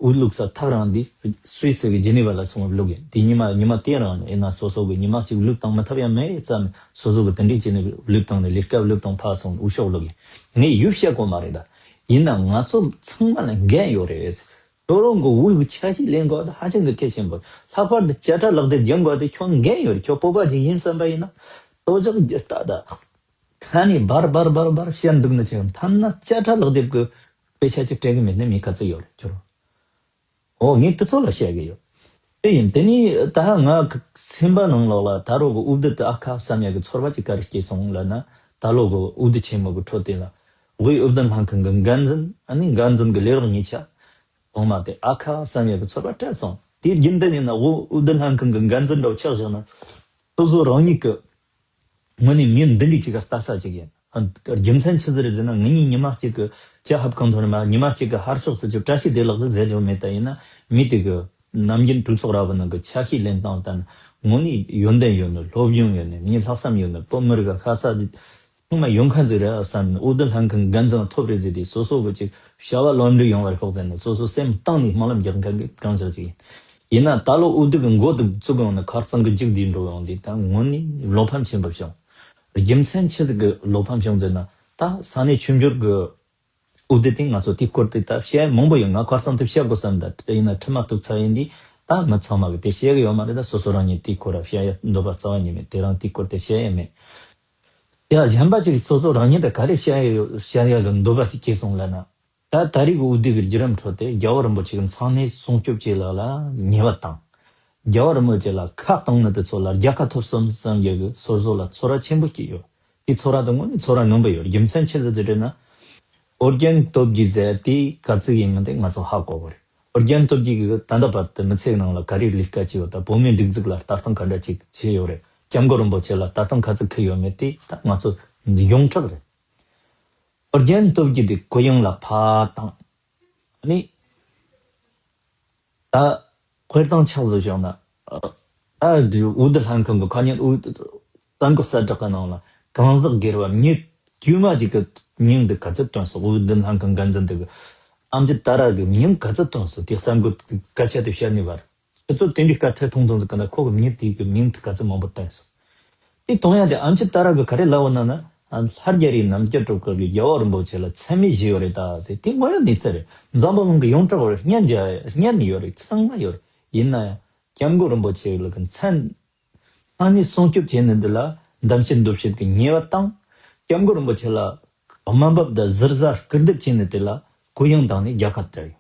དབུས་བླུགས་ས་ཐག་རིང་དུས་སུད་སི་གི་ཇི་ནི་ཝ་ལ་སོང་བླུགས་ཡིན། དེ་ཉི་མ་ཉི་མ་དེ་རིང་ཡིན་ན་སོ་སོ་གི་ཉི་མ་གཅིག་བླུགས་བཏང་མི་ཐུབ་ཡ་མེད་ཙམ། སོ་སོ་གི་དེ་འདྲས་བྱས་ནས་བླུགས་བཏང་ནས་ལས་ཀ་བླུགས་བཏང་ཕར་སོང་འོས་ཤོག་བླུགས་ཡིན། ངས་ཡུལ་བཤད་དགོས་མ་རེད་ད། ཡིན་ན་ང་ཚོ་ཚང་མ་ལ་འགན་ཡོད་རེད། ཁྱོད་རང་གི་དབུས་ཀྱི་ཆ་ཤས་ལེན་དགོས་དེ་ཧ་ཅང་གི་གལ་ཆེན་པོ། ལྷག་པར་དུ་བཅད་ཁྲ་ལག་དེབ་སྦྱང་དགོས་དེ་ཁྱོད་འགན་ཡོད་རེད། ཁྱོད་བོད་པ་ཅིག་ཡིན་བསམ་པ་ཡིན་ན་ལྟོ་ཆག་རྒྱུ་ལྟ་ད། ཁ་ནས་འབར་འབར་འབར་འབར་བཤད་འདུག་ན་ཆེ། མཐའ་ན་བཅད་ཁྲ་ལག་དེབ་ཀྱི་དཔེ་ཆ་ཅིག་སྤྲད་གི་མེད་ན་མི་ག་ཚོད་ཡོད་རེད་ཁྱོད་རང་། ཨོ་ངས་དེ་ཚོ་ལ་བཤད་གི་ཡོད། དེ་ཡིན། དེ་ནས་ད་ང་གི་སེམས་པ་ནང་ལོགས་ལ་ད་རོགས་ཀྱི་དབུ་མདུན་དུ་ཨ་ཁ་བསམ་ཡག་གི་ཚོར་བ་ཅིག་ག་རེ་སྐྱེས་སོང་ལབ་ན། ད་ལོ་གི་དབུ་མདུན་ཆེན་མོ་གི་འཕྲོད་བསྟེན་ལ་དབུས་དབུ་མདུན་ལྷན་ཁང་གི་འགན་འཛིན། ཨ་ནི་འགན་འཛིན་གྱི་ལས་རོགས་གཉིས་ཆ་ཚང་མ་དེ་ཨ་ཁ་བསམ་ཡག་གི་ཚོར་བ་སྤྲད་སོང་། དེའི་རྒྱུན་ལྡན་ཡིན་ན་དབུས་དབུ་མདུན་ལྷན་ཁང་གི་འགན་འཛིན་འདྲ་བོ་ཆགས་བཞག་ན། སོ་སོ་རང་ཉིད་ཀྱི་ངོས་ནས་མི་འདི་འདྲའི་ཅིག་ག་ལྟ་ས་ཅིག་ཡིན། རྒྱུ་མཚན་ཆི་ཟིག་རེད་ཟེར་ན། ངེད་གཉིས་ཉི་མ་གཅིག་གི་ཇ་ཧབ་ཁང་ཐོག་ནས་མ། ཉི་མ་གཅིག་གི་ཧར་ཕྱོགས་སུ་ཅིག་བཀྲ་ཤིས་བདེ་ལེགས་ཟིག་ཟེར་ཡོད་མེད་ད་ཡིན་ན། མི་དེ་གི་ནམ་རྒྱུན་གྲོས་ཚོགས་ར་བ་ནང་གི་ཆ་ཤས་ལེན་སྟངས་ད་ནི་དངོས་གནས་ཡོན་ཏན་ཡོད་ནི། སློབ་སྦྱོང་ཡོད་ནི། མི་ལྷག་བསམ་ཡོད་ནི། བོད་མི་རིགས་ག་ཤ་ཚ་ཚང་མ་ཡོང་མཁན་ཟིག་རེད་བསམ་ནས། འོས་བསྡུ་ལྷན་ཁང་འགན་འཛིན་ཐོབ་རེད་ཟེར་དུས་སོ་སོ་གི་ཅིག་བྱ་བ་ལམ་འགྲོ་ཡོང་བར་ཤོག་ཟེར་ནས་སོ་སོ་སེམས་གཏིང་ནས་སྨོན་ལམ་རྒྱག་མཁན་གི་གང་ཟག་ཅིག་ཡིན། ཡིན་ན་ད་ལོ་འོས་བསྡུ་གི་འགོ་དེ་བཙུགས་ཡོང་ནི། ཁ་རྩང་གི་མཇུག་དེ་འགྲོ་ཡོང་དུས་ད་དངོས་གནས་བློ་ཕམ་ཆེན་པོ་བྱུང་། རྒྱུ་མཚན་ཆི་ཟིག་གི་བློ་ཕམ་བྱུང་ཟེར་ན། ད་ས་གནས་ཆོས་འབྱོར་གི་འོས་བསྡུ་དེ་ང་ཚོ་དེའི་སྐོར་དེ་ད་བཤད་མང་པོ་ཡོད། ང་ཁ་རྩང་དེ་བཤད་དགོས་བསམ། ད་དེ་ཡིན་ན་ཁྲིམས་མ་གཏུག་ཚར་ཡིན་དུས་ད་མི་ཚང་མ་གི་དེ་བཤད་གི་ཡོད་མ་རེད། ད་སོ་སོ་རང་ཉིད་དེའི་སྐོར་ལ་བཤད་ཡ་འདོད་པ་རྩ་བ་ཉིད་མེད། དེ་རང་དེའི་སྐོར་དེ་བཤད་ཡ་མེད། ཡ་གཞན་པ་ཅིག་སོ་སོ་རང་ཉིད་དེ་ག་རེ་བཤད་ཡ་ཡོད། བཤད་ཡ་གི་འདོད་པ་དེ་སྐྱེས་སོང་ལབ་ན། ད་ད་རེས་ཀྱི་འོས་བསྡུ་གི་བརྒྱུད་རིམ་ཁྲོད་དེ་རྒྱལ་བ་རིན་པོ་ཆེ་གི་མཚན་གནས་སྲུང་སྐྱོབ་བཅས་ལ་ལ་ཉེས་པ་དང་། རྒྱལ་བ་རིན་པོ་ཆེ་ལ་ཁ་བཏང་ནི་དེ་ཚོ་ལ་རྒྱལ་ཁ་ཐོབ་སོང་བསམ་རྒྱུ་གི་སོ་སོ་ལ་ཚོར་བ་ཆེན་པོ་སྐྱེས་ཡོད། དེ་ཚོར་བ་དེ་དངོས་གནས་ཚོར་བ་ངན་པ་ཡོད། རྒྱུ་མཚན་ཆི་ཟིག་ཟེར་ན། ཨོ་རྒྱན་སྟོབས་རྒྱས་ཟེར་དེ་ག་ཚོད་ཡིན་མིན་དེ་ང་ཚོ་ཧ་གོ་གི་རེད། ཨོ་རྒྱན་སྟོབས་རྒྱས་ཀྱིས་ད་ལྟ་བར་དུ་མི་ཚེ་གི་ནང་ལ་ག་རེ་ལས་ཀ་བྱས་ཡོད། ད་བོད་མིའི་སྒྲིག་འཛུགས་ལ་ལྟ་སྟངས་ག་འདྲ་ཅིག་བྱས་ཡོད་རེད། སྐྱབས་མགོན་རིན་པོ་ཆེ་ལ་ལྟ་སྟངས་ག་ཚོད་འཁེལ་ཡོད་མེད་དེ་ད་ང་ཚོ་ཡོངས་གྲགས་རེད། ཨོ་རྒྱན་སྟོབས་རྒྱས་དེ་གུ་ཡངས་ལ་ཕར་བཏང་། ཨ་ནི། ད་དཔེར་བཏང་ཆ་ཟིག་བཞག་ན། ཨ། ད་འདི་འོས་བསྡུ་ལྷན་ཁང་གི་ཁ་ཉིན་འོས་བསྡུ་གསར་འགོད་གསལ་བསྒྲགས་ཀྱི་ནང་ལ་གང་ཟག་སྒེར་བ་མི་དཀྱུས་མ་ཅིག་གི་མིང་འདི་ག་ཚོད་བཏོན་སོང་། འོས་བསྡུ་ལྷན་ཁང་འགན་འཛིན་འདི་གི་ཨེམ་ཆི་ཏཱ་ར་གི་མིང་ག་ཚོད་བཏོན་སོང་། དེ་གསར་འགོད་ཀྱི་སྐད་ཆ་དེ་བཤད་ནས་བར། ཁྱེད་ཚོ་དེ་འདྲའི་སྐད་ཆ་ཐུང་ཐུང་ཟིག་གི་ནང་ཁོ་གི་མི་དེ་གི་མིང་དེ་ག་ཚོད་མང་པོ་བཏོན་སོང་། དེ་གཏོང་ཡ་དེ་ཨེམ་ཆི་ཏཱ་ར་གི་ག་རེ་ལབ་ཡོད་ན་ན། ལྷ་རྒྱ་རིའི་རྣམ་རྒྱལ་སྒྲོལ་དཀར་གྱིས་རྒྱལ་བ་རིན་པོ་ཆེ་ལ་མཚན་སྨད་བྱས་ཡོད་རེད་ད་ཟེར། དེ་དངོས་ཡོད་གནས་ཚུལ་རེད། འཛམ་བུ་གླིང་གི་ཡོངས་གྲགས་རེད། སྙན་རྒྱ་སྙན་ནས་ཡོད་རེད། ཚང་མ་ཡོད་རེད། ཡིན་ན་ཡང་སྐྱབས་མགོན་རིན་པོ་ཆེ་ལ་གི་མཚན་མཚན་གནས་སྲུང་སྐྱོབ་བྱས་ནི་འདི་ལ་འདེམས་བྱེད་འདུ་ཤེས་ཀྱི་ཉེས་པ་དང་། སྐྱབས་མགོན་རིན་པོ་ཆེ་ལ་དམའ་འབེབས་དང་ཟུར་ཟ་སྐུར་འདེབས་བྱས་ནི་དེ་ལ་གུ་ཡངས་བཏང་ནས་རྒྱལ་ཁ་བསྟར་ཡོད།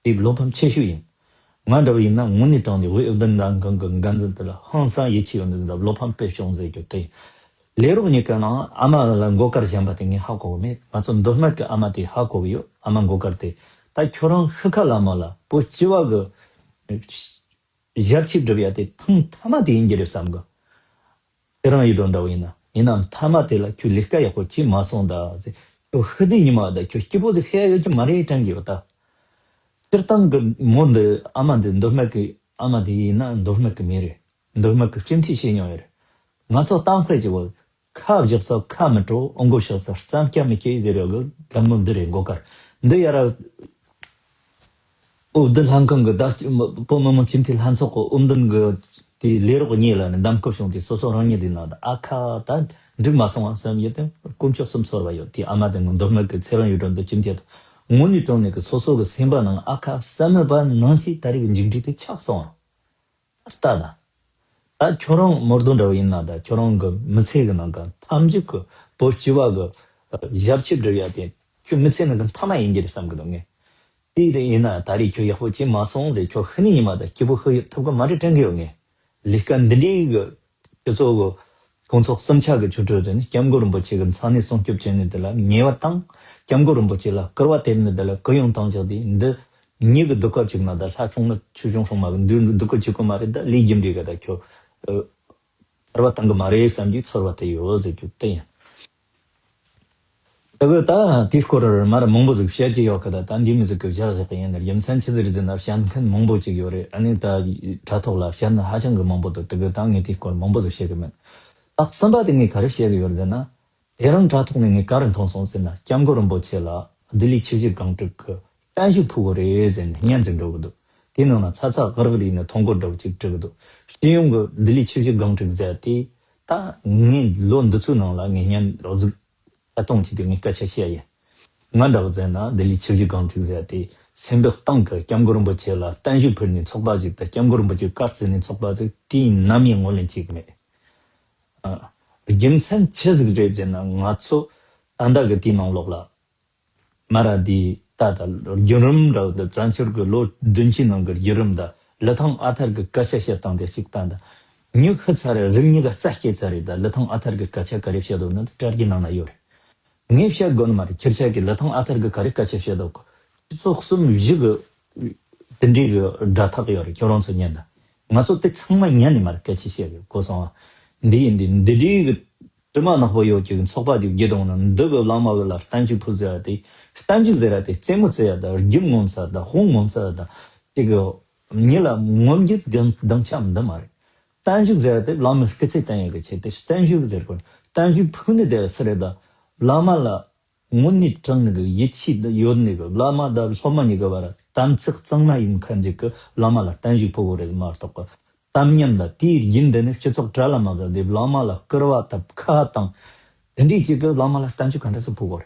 དེ་བློ་ཕམ་ཆེ་ཤོས་ཡིན། ང་འདྲ་བ་ཡིན་ན་དངོས་གནས་དྲང་གནས་འོས་བསྡུ་ལྷན་ཁང་གི་འགན་འཛིན་དེ་ལ་ཧང་སང་ཡིད་ཆེས་ཡོད་ནི་ཟིག་དང་བློ་ཕམ་དཔེ་བྱུང་ཟེར་རྒྱུ་དེ་ཡིན། ལས་རོགས་གཉིས་ཀ་ནང་ཨ་མ་ལ་མགོ་དཀར་བཞེངས་པ་དེ་ངས་ཧ་གོ་གི་མེད། ང་ཚོ་མདོ་སྨད་ཀྱི་ཨ་མ་དེ་ཧ་གོ་གི་ཡོད། ཨ་མ་མགོ་དཀར་དེ། ད་ཁྱོད་རང་ཤི་ཁ་ལ་མོ་ལ་བོད་སྤྱི་བ་གི་ཞབས་ཕྱི་སྒྲུབ་ཡ་དེ་ཐེངས་མཐའ་མ་དེ་ཡིན་གྱི་རེད་བསམ་གི། དེ་རང་ཡིད་འགྲོ་འདྲ་བོ་ཡིན་ན། ཡིན་ནའང་མཐའ་མ་དེ་ལ་ཁྱོད་ལས་ཀ་ཡག་པོ་བྱས་མ་སོང་ད་ཟེར། ཁྱོད་ཤི་དུས་ཉི་མ་ད་ཁྱོད་སྐྱིད་པོ་ཟིག་ཤི་ཡ་ཡོད་ཀྱི་མ་རེད་དྲན་གྱི་ཡོད་ད། སྤྱིར་བཏང་གི་མོ་འདི་ཨ་མ་འདི་མདོ་སྨད་ཀྱི་ཨ་མ་འདི་ཡིན་ན་མདོ་སྨད་ཀྱི་མི་རེད། མདོ་སྨད་ཀྱི་སྤྱི་འཐུས་བྱས་མྱོང་ཡོད་རེད། ང་ཚོ་གཏམ་དཔེ་ཅིག་ཡོད། ཁ་བཞག་ས་ཁ་མི་དྲོ། ཨོ་མགོ་བཞག་ས་རྩམ་སྐྱ་མི་སྐྱེ་ཟེར་ཡོད་གི་ལད་མོ་འདི་རེད། མགོ་དཀར་འདི་ཡ་ར། འོས་བསྡུ་ལྷན་ཁང་གི་ད་བོད་མི་མང་སྤྱི་འཐུས་ལྷན་ཚོགས་ཀྱི་དབུ་འཛིན་གྱི་དེའི་ལས་རོགས་གཉིས་ལ་ནི་འདེམས་བསྐོ་བྱུང་དུས་སོ་སོ་རང་ཉིད་དེ་ནང་དུ་ཨ་ཁ་ད་འགྲིག་མ་སོང་བ་བསམ་ཡོད་དེ་དཀོན་མཆོག་གསུམ་ཚོར་བ་ཡོད། དེ་ཨ་མ་དེ་ངོ་མདོ་སྨད་ཀྱི་ཚེ་རིང་ཡུལ་གྲོང་དུ་སྤྱི་འཐུས་དང་དངོས་གནས་དྲང་གནས་ཀྱི་སོ་སོ་གི་སེམས་པ་ནང་ཨ་ཁ་བསམ་མེད་པ་ནང་བཞིན་ད་རེས་ཀྱི་མཇུག་འབྲས་དེ་ཆགས་སོང་། ལྟ་ན། ད་ཁྱོད་རང་མོར་དོན་འདྲ་བོ་ཡིན་ན། ད་ཁྱོད་རང་གི་མི་ཚེ་གི་ནང་གི་མཐའ་མཇུག་གི་བོད་སྤྱི་བ་གི་ཞབས་ཕྱི་སྒྲུབ་ཡ་དེ་ཁྱོད་མི་ཚེ་ནང་གི་མཐའ་མ་ཡིན་གྱི་རེད་བསམ་གི་འདུག་ངས། དེ་དེ་ཡིན་ན་ད་རེས་ཁྱོད་ཡག་པོ་བྱས་མ་སོང་ཟེར། ཁྱོད་ཤི་ནས་ཉི་མ་ད་སྐྱིད་པོ་ཤི་ཐུབ་གི་མ་རེད་དྲན་གི་ཡོད། ངས་ལས་ཀ་འདི་འདྲའི་གི་སྤྱི་ཚོགས་གི་ཁོང་ཚོ་གསུམ་ཆ་གི་ཆོས་གྲོས་དེ་ནི་སྐྱབས་མགོན་རིན་པོ་ཆེ་གི་མཚན་གནས་སྲུང་སྐྱོབ་བྱས་ནས་དེ་ལ་ཉེས་པ་དང་། སྐྱབས་མགོན་རིན་པོ་ཆེ་ལ་སྐུར་བ་འདེབས་ནས་དེ་ལ་གུ་ཡངས་བཏང་བཞག་དུས་འདི། ཉིད་ཀྱི་སྡུག་སྐབས་ཅིག་ན་ད་ལྷ་སྲུང་ན་ཆོས་སྐྱོང་སྲུང་མ་གི་འདུག་འདུག་གི་བྱེད་དགོས་མ་རེད། ད་ལས་རྒྱུ་འབྲས་ག་ད་ཁྱོད་ཨ་བར་བ་བཏང་གི་མ་རེད་བསམ་རྒྱུའི་ཚོར་བ་དེ་ཡོད་ཟེར་རྒྱུ་དེ་ཡིན། ད་གི་ད་དེའི་སྐོར་མར་མང་པོ་ཟིག་བཤད་ཀྱི་ཡོད་གི། ད་ད་འདི་མི་ཟིག་གི་བཞག་བཞག་གི་ཡིན་ན། རྒྱུ་མཚན་ཆི་ཟིག་རེད་ཟེར་ན་བཤད་མཁན་མང་པོ་ཅིག་ཡོད་རེད། ཨ་ནི་ད་དྲ་ཐོག་ལ་བཤད་ན་ཧ་ཅང་གི་མང་པོ་འདུག་དེ་གི་ད་ངས་དེའི་སྐོར་མང་པོ་ཟིག་བཤད་གི་མེད། ད་གསུམ་པ་དེ་ངས་ག་རེ་བཤད་གི་ཡོད་རེད་ཟེར་ན། དེ་རིང་དྲ་ཐོག་ནས་ངས་ག་རེ་མཐོང་སོང་ཟེར་ན། སྐྱབས་མགོན་རིན་པོ་ཆེ་ལ་ལྡི་ལི་ཆུ་བཞི་སྒང་དྲུག་གི་བརྟན་བཞུགས་ཕུལ་དགོས་རེད་ཟེར་ནས་བརྙན་ཅིག་འགྲོ་གི་འདུག་དེའི་ནང་ན་ཚ་ཚ་འུར་འུར་ཡིན་ནས་ཐོ་འགོད་འདྲ་བོ་ཅིག་འབྲི་གི་འདུག་སྤྱི་ཡོངས་ཀྱི་ལྡི་ལི་ཆུ་བཞི་སྒང་དྲུག་ཟེར་དེ་ད་ངས་ལོ་འདི་ཚོའི་ནང་ལ་ངས་བརྙན་རོགས་ཟིག་ད་གཏོང་བྱས་ཏེ་ངས་སྐད་ཆ་བཤད་ཡིན། ང་འདྲ་བོ་ཟེར་ན་ལྡི་ལི་ཆུ་བཞི་སྒང་དྲུག་ཟེར་དེ་སེམས་པའི་གཏིང་གི་སྐྱབས་མགོན་རིན་པོ་ཆེ་ལ་བརྟན་བཞུགས་ཕུལ་ནས་ཚོགས་པ་ཟིག་དང་། སྐྱབས་མགོན་རིན་པོ་ཆེ་བཀའ་བརྩིས་ནས་ཚོགས་པ་ཟིག་དེ་ནམ་ཡང་ངོས་ལེན་བྱེད་གི་མེད། ཨ། རྒྱུ་མཚན་ཆི་ཟིག་རེད་ཟེར་ན། ང་ཚོ་ད་ལྟ་གི་དེའི་ནང་ལོགས་ལ་མ་ར་དེ་ད་ལྟ་བརྒྱུད་རིམ་འདྲ་བོ་དང་བཙན་བྱོལ་གི་ལོ་བདུན་ཅུའི་ནང་གི་བརྒྱུད་རིམ་དང་། ལི་ཐང་ཨ་ཐར་གི་སྐད་ཆ་བཤད་སྟངས་དེ་གཅིག་ལྟ་ད། མྱི་ཤི་ཚར་རེད། རིགས་ཉིད་ཀ་རྩ་སྐྱེས་ཚར་རེད། ད་ལི་ཐང་ཨ་ཐར་གི་སྐད་ཆ་ག་རེ་བཤད་འདུག་ན་དེ་དྲ་རྒྱའི་ནང་ན་ཡོད་རེད། ངས་བཤད་དགོས་ནི་མ་རེད། ཁྱེད་ཆ་གི་ལི་ཐང་ཨ་ཐར་གི་ག་རེ་སྐད་ཆ་བཤད་འདུག་སྤྱི་ཚོགས་གསུམ་བཞི་གི་དེ་འདྲའི་གི་སྒྲ་ཐག་ཡོད་རེད། ཁྱོད་རང་ཚོ་ཉན་ད། ང་ཚོ་དེ་ཚང་མ་ཉན་ནི་མ་རེད། སྐད་ཆ་བཤད་གི་གོ་སོང་ཨ། འདི་ཡིན་འདི་འདི་འདྲའི་གི་དྲི་མ་ནག་པོ་ཡོད་ཀྱི་ཚོགས་པ་དེ་བརྒྱུད་འོང་ན། འདི་གི་བླ་མ་གི་ལ་བརྟན་བཞུགས་ཕུལ་ཟེར་བ་དེ། བརྟན་བཞུགས་ཟེར་བ་དེ་རྩེད་མོ་རྩེ་ཡ་དང་རྒྱུ་ངོམ་ས་དང་དཔུང་ངོམ་ས་དང་དེ་གི་མྱི་ལ་ངོམ་རྒྱུ་སྡང་སྡང་ཆ་འདི་མ་རེད། བརྟན་བཞུགས་ཟེར་བ་དེ་བླ་མའི་སྐུ་ཚེ་བརྟན་ཡ་གི་ཆེད་དུ་བརྟན་བཞུགས་ཟེར་དགོས། བརྟན་བཞུགས་ཕུལ་ནི་དེ་སུ་རེད་ད། བླ་མ་ལ་དངོས་གནས་དྲང་ནས་གི་ཡིད་ཆེས་ཡོད་ནས་གི་བླ་མ་དང་སློབ་མ་གཉིས་ཀྱི་བར་དམ་ཚིག་གཙང་མ་ཡིན་མཁན་ཅིག་གི་བླ་མ་ལ་བརྟན་བཞུགས་ཕུལ་དགོས་རེད་མ་གཏོགས་གི། གཏམ་ཉམས་དང་དེའི་རྒྱུན་འདི་ནི་སྤྱི་ཚོགས་དྲ་ལམ་མ་གི་འདི་བླ་མ་ལ་སྐུར་བ་དང་ཁ་དང་དེ་འདྲའི་ཅིག་གི་བླ་མ་ལ་བརྟན་བཞུགས་ག་འདྲ་སེ་ཕུལ་དགོས་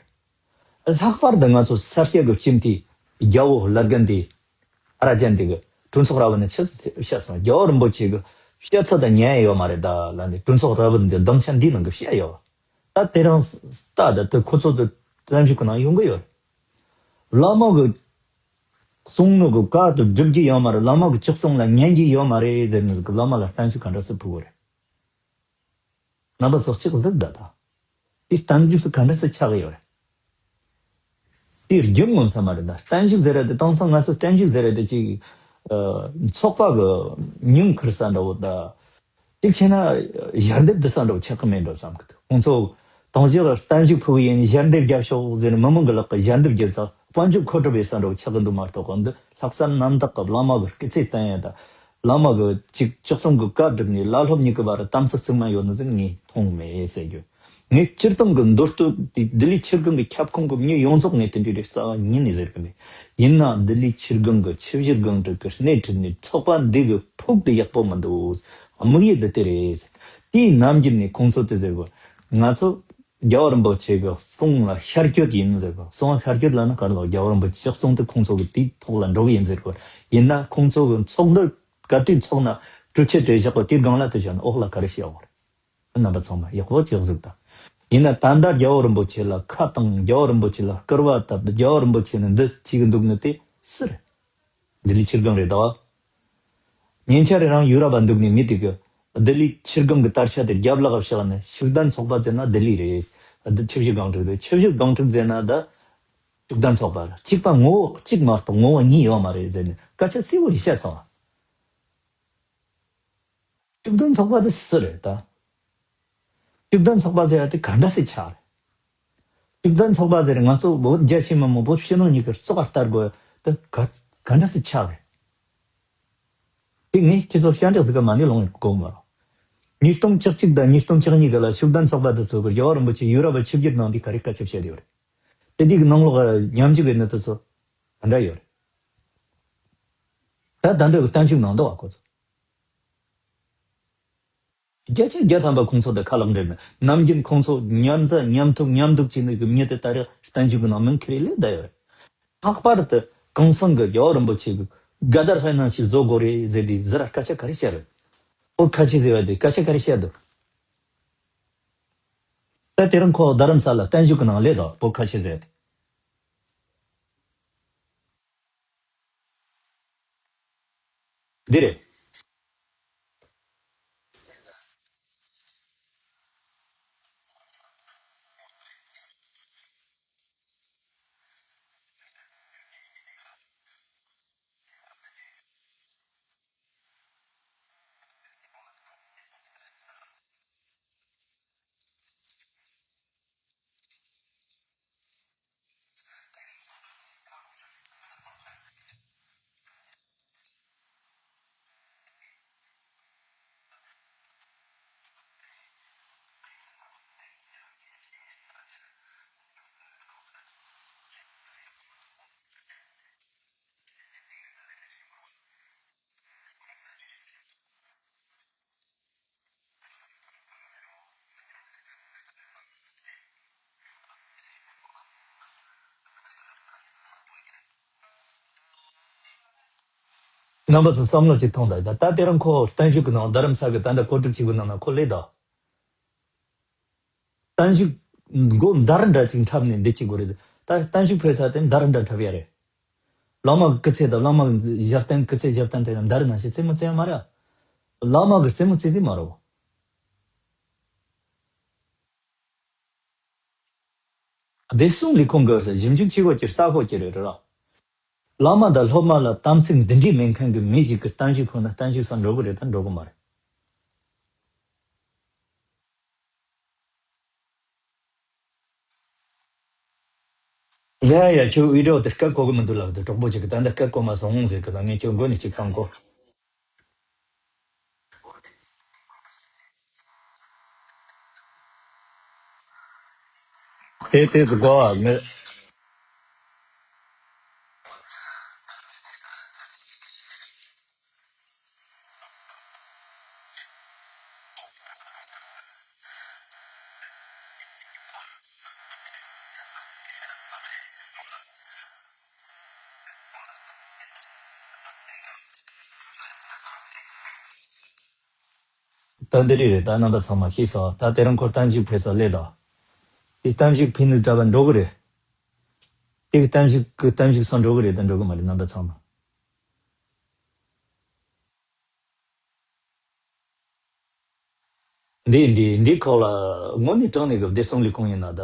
རེད། ལྷག་པར་དུ་ང་ཚོ་ས་སྐྱ་གི་སྤྱི་འཐུས་རྒྱལ་བོ་བླ་རྒན་འདི་ཨ་ར་ཅན་འདི་གི་གྲོས་ཚོགས་ར་བ་ནས་ཆི་བཤད་སོང་། རྒྱལ་བ་རིན་པོ་ཆེ་གི་བཤད་ཚུལ་དང་ཉན་ཡ་ཡོད་མ་རེད་ད་ལ་འདི་གྲོས་ཚོགས་ར་བ་འདི་སྡིངས་ཆ་འདིའི་ནང་གི་བཤད་ཡོད། ད་དེ་རིང་ལྟ་ད་དེ་ཁོ་ཚོ་དེ་བཙན་བྱོལ་གི་ནང་ཡོང་གི་ཡོད་རེད། བླ་མ་གི་གསུང་ནོ་གི་བཀའ་དེ་སྒྲུབ་ཀྱི་ཡོད་མ་རེད། བླ་མ་གི་ལྕགས་གསུང་ལ་ཉན་གྱི་ཡོད་མ་རེད་ཟེར་ནས་གི་བླ་མ་ལ་བརྟན་བཞུགས་ག་འདྲ་སེ་ཕུལ་གི་རེད། རྣམ་པ་ཚོ་གཅིག་གཟིགས་ད་ད། དེ་བརྟན་བཞུགས་སུ་ག་འདྲ་སེ་ཆགས་ཀྱི་ཡོད་རེད། དེ་རྒྱུ་ངོམ་ས་མ་རེད་ད། བརྟན་བཞུགས་ཟེར་ར་དེ་དེང་སང་ང་ཚོ་བརྟན་བཞུགས་ཟེར་ར་དེ་ཅིག་ཚོགས་པ་གི་ཉུང་ཁུར་ས་འདྲ་བོ་ད། གཅིག་བྱས་ན་ཞལ་འདེབས་འདི་ས་འདྲ་བོ་ཆགས་ཀྱི་མེད་འགྲོ་བསམ་གི་འདུག་ཁོང་ཚོ་དང་ཞག་བརྟན་བཞུགས་ཕུལ་གི་ཡིན། ཞལ་འདེབས་རྒྱབ་ཤོག་ཟེར་ནས་མི་མང་གི་ལག་གི་ཞལ་འདེབས་རྒྱབ་ས་དཔལ་འབྱོར་མཁོ་སྒྲུབ་ཡེད་ས་འདྲ་བོ་ཆགས་གི་འདུག་མ་གཏོགས་གི་འདི་ལྷག་བསམ་རྣམ་དག་གི་བླ་མ་གི་སྐུ་ཚེ་བརྟན་ཡ་ད། བླ་མ་གི་ཅིག་ལྕགས་གསུང་གི་བཀའ་སྒྲུབ་ནས་བླ་སློབ་གཉིས་ཀྱི་བར་དམ་ཚིག་གཙང་མ་ཡོད་ནི་ཟིག་ངས་མཐོང་མེད་ཟེར་རྒྱུ། ངས་སྤྱིར་བཏང་གི་མདོ་སྟོད་དེ་ལྡི་ལི་ཆི་སྒང་གི་ཁྱབ་ཁོངས་ཀྱི་མྱི་ཡོངས་རྫོགས་ངས་དེ་འདྲའི་རིགས་རྩ་བ་ཉིད་ནས་ཟེར་གི་མེད། ཡིན་ནའང་ལྡི་ལི་ཆི་སྒང་གི་ཆུ་བཞི་སྒང་དྲུག་གི་སྣེ་ཁྲིད་ནས་ཚོགས་པ་འདི་གི་ཕུགས་དེ་ཡག་པོ་མི་འདུག་དམིགས་ཡུལ་འདི་དེ་རེད། དེའི་ནམ་རྒྱུན་ནས་ཁོང་ཚོ་དེ་ཟེར་གི། ང་ཚོ་རྒྱལ་བ་རིན་པོ་ཆེ་གི་གསུང་ལ་ཤར་བསྐྱོད་ཡིན་ཟེར་གི། གསུང་ལ་ཤར་བསྐྱོད་ལབ་ན་ག་རེ་ལབ། རྒྱལ་བ་རིན་པོ་ཆེ་གསུང་དེ་ཁོང་ཚོ་གི་དེའི་ཐོག་ལ་འགྲོ་གི་ཡིན་ཟེར་གི། ཡིན་ན་ཁོང་ཚོ་གི་ཚོགས་འདུ་ག་དུས་ཚོགས་ན་གྲོས་ཆོད་དེ་བཞག་གི། དེའི་སྒང་ལ་དེ་བཞག་ན་འོག་ལ་ག་རེ་བཤད་ཡོད་རེད། རྣམ་པ་ཚང་མ་ཡག་པོ་ཅིག་གཟིགས་དང་། ཡིན་ན་ད་ལྟ་རྒྱལ་བ་རིན་པོ་ཆེ་ལ་ཁ་བཏང་། རྒྱལ་བ་རིན་པོ་ཆེ་ལ་སྐུར་བ་བཏབ། རྒྱལ་བ་རིན་པོ་ཆེ་ནི་འདི་བྱེད་གི་འདུག་ནི་དེ་སུ་རེད། ལྡི་ལི་ཆི་སྒང་རེད་དོ། ཉེ་ཆར་རང་ཡུ་རོབ་པ་འདུག་ནི་མི་དེ་གི་ལྡི་ལི་ཆི་སྒང་གི་དར་ཆ་དེ་རྒྱབ་ལོགས་བཞག་ནས་ཤུགས་ལྡན་ཚོགས་པ་ཟེར་ན་ལྡི་ལི་རེད། འདི་ཆུ་བཞི་སྒང་དྲུག་དེ་ཆུ་བཞི་སྒང་དྲུག་ཟེར་ན་ད་ཤུགས་ལྡན་ཚོགས་པ་རེད། གཅིག་པ་ངོ་བོ་གཅིག་མ་གཏོགས་ངོ་བོ་གཉིས་ཡོད་མ་རེད་ཟེར་ནས་སྐད་ཆ་གསལ་བོ་ཞིག་བཤད་སོང་། ཤུགས་ལྡན་ཚོགས་པ་དེ་སུ་རེད་ད། ཤུགས་ལྡན་ཚོགས་པ་ཟེར་ཡ་དེ་ག་འདྲ་སེ་ཆགས་རེད། ཤུགས་ལྡན་ཚོགས་པ་ཟེར་ང་ཚོ་བོད་རྒྱ་ཆེ་མི་མང་བོད་ཕྱི་ནང་གཉིས་ཀྱི་བཙོག་ག་ལྟ་དགོས་དེ་ག་ག་འདྲ་སེ་ཆགས་རེད། དེ་ངས་ཁྱེད་ཚོ་ཤ་འདྲེག་ཟིག་ག་མ་ནི་ལོང་གོ་མ་རོ། ཉིས་སྟོང་བཅུ་གཅིག་དང་ཉིས་སྟོང་བཅུ་གཉིས་གི་ལ་ཤུགས་ལྡན་ཚོགས་པ་དེ་ཚོ་གི་རྒྱལ་བ་རིན་པོ་ཆེ་ཡུ་རོབ་པ་ཆིབས་བསྒྱུར་གནང་དུས་ག་རེ་སྐད་ཆ་བཤད་ཡོད་རེད། དེ་དུས་ཀྱི་ནང་ལོགས་ཉམས་འགྱུར་གི་ནི་དེ་ཚོ་ག་འདྲ་ཡོད་རེད། ད་ད་འདྲ་གི་བརྟན་བཞུགས་གནང་འདུག་བ་ཁོ་ཚོ། བརྒྱ་ཆ་བརྒྱ་ཐམ་པ་ཁོང་ཚོ་དང་ཁ་ལག་འབྲེལ་ནས་ནམ་རྒྱུན་ཁོང་ཚོ་མཉམ་མཛའ་མཉམ་ཐུག་མཉམ་འདུག་བྱས་ནས་གི་མྱི་དེ་ད་རེས་བརྟན་བཞུགས་གི་ནང་མིང་ཁྱེར་ལས་བསྡད་ཡོད་རེད། ལྷག་པར་དུ་གངས་སེང་གི་རྒྱལ་བ་རིན་པོ་ཆེ་གི་དགའ་དར་ཧྥེ་ནང་ཞིག་བཟོ་དགོས་རེད་ཟེར་དུས་ཟུར་ར་སྐད་ཆ་ག་རེ་བཤད་རེད། བོད་ཁ་ཆེ་ཟེར་བ་དེ་སྐད་ཆ་ག་རེ་བཤད་འདུག་ད་དེ་རིང་ཁོ་རྡ་རམ་ས་ལ་བརྟན་བཞུགས་གི་ནང་སླེབས་དོ། བོད་ཁ་ཆེ་ཟེར་དེ། འདི་རེད། རྣམ་པ་ཚོ་བསམ་བློ་ཅིག་ཐོངས་དང་། ད་ལྟ་དེ་རིང་ཁོ་བརྟན་བཞུགས་ཀྱི་ནང་རྡ་རམ་ས་གི་ད་ལྟ་གོ་སྒྲིག་བྱེད་དགོས་ནང་ན་ཁོ་སླེབས་དང་། བརྟན་བཞུགས་མགོ་འདར་འདྲ་ཅིག་འཁྲབ་ནས་འདི་བྱེད་དགོས་རེད། ད་བརྟན་བཞུགས་ཕེབས་ས་དེ་འདར་འདྲ་འཁྲབ་ཡ་རེད། བླ་མ་གི་སྐུ་ཚེ་དང་བླ་མ་གི་ཞབས་བརྟན་སྐུ་ཚེ་ཞབས་བརྟན་དེ་ཡང་འདར་ནང་བཞིན་རྩེད་མོ་རྩེ་ཡ་མ་རེད། བླ་མ་གི་རྩེད་མོ་རྩེ་ཟིག་མ་རེད། བདེ་སྲུང་ལས་ཁུངས་ཀྱི་ཞིབ་འཇུག་བྱེད་དགོས་ཀྱི་ལྟ་དགོས་ཀྱི་རེད་ར། བླ་མ་དང་སློབ་མ་ལ་དམ་ཚིག་འདི་འདྲའི་མེད་མཁན་གྱི་མི་ཞིག་གིས་བརྟན་བཞུགས་ཕུལ་ན་བརྟན་བཞུགས་སར་འགྲོ་གི་རེད་ད་འགྲོ་གི་མ་རེད། ཡ་ཡ། ཁྱོད་ཨི་འདྲ་དེ་སྐད་གོ་གི་མི་འདུག་ལབ་དུས་གྲོགས་པོ་ཅིག་གིས་ད་འདི་སྐད་གོ་མ་སོང་ཟེར་གི་ལ། ངས་ཁྱོད་མགོ་ནས་ཅིག་བཏང་གོ། དེ་དེ་ཟིག་གོ་བ་མི། ད་འདི་རིགས་རེད། ད་རྣམ་པ་ཚང་མ་ཤེས་སོང་། ད་དེ་རིང་ཁོ་གཏམ་རྒྱུད་ཕེབས་ས་སླེབས་དང་། དེ་གཏམ་རྒྱུད་ཕེབས་ནི་འདྲ་བ་འགྲོ་གི་རེད། དེ་གཏམ་རྒྱུད་གི་གཏམ་རྒྱུད་སང་འགྲོ་གི་རེད། ད་འགྲོ་གི་མ་རེད། རྣམ་པ་ཚང་མ། འདི་འདི་འདི་ཁོག་ལ་དངོས་གནས་དྲང་གནས་ཀྱི་བདེ་སྲུང་ལས་ཁུངས་ཡིན་ན་ད་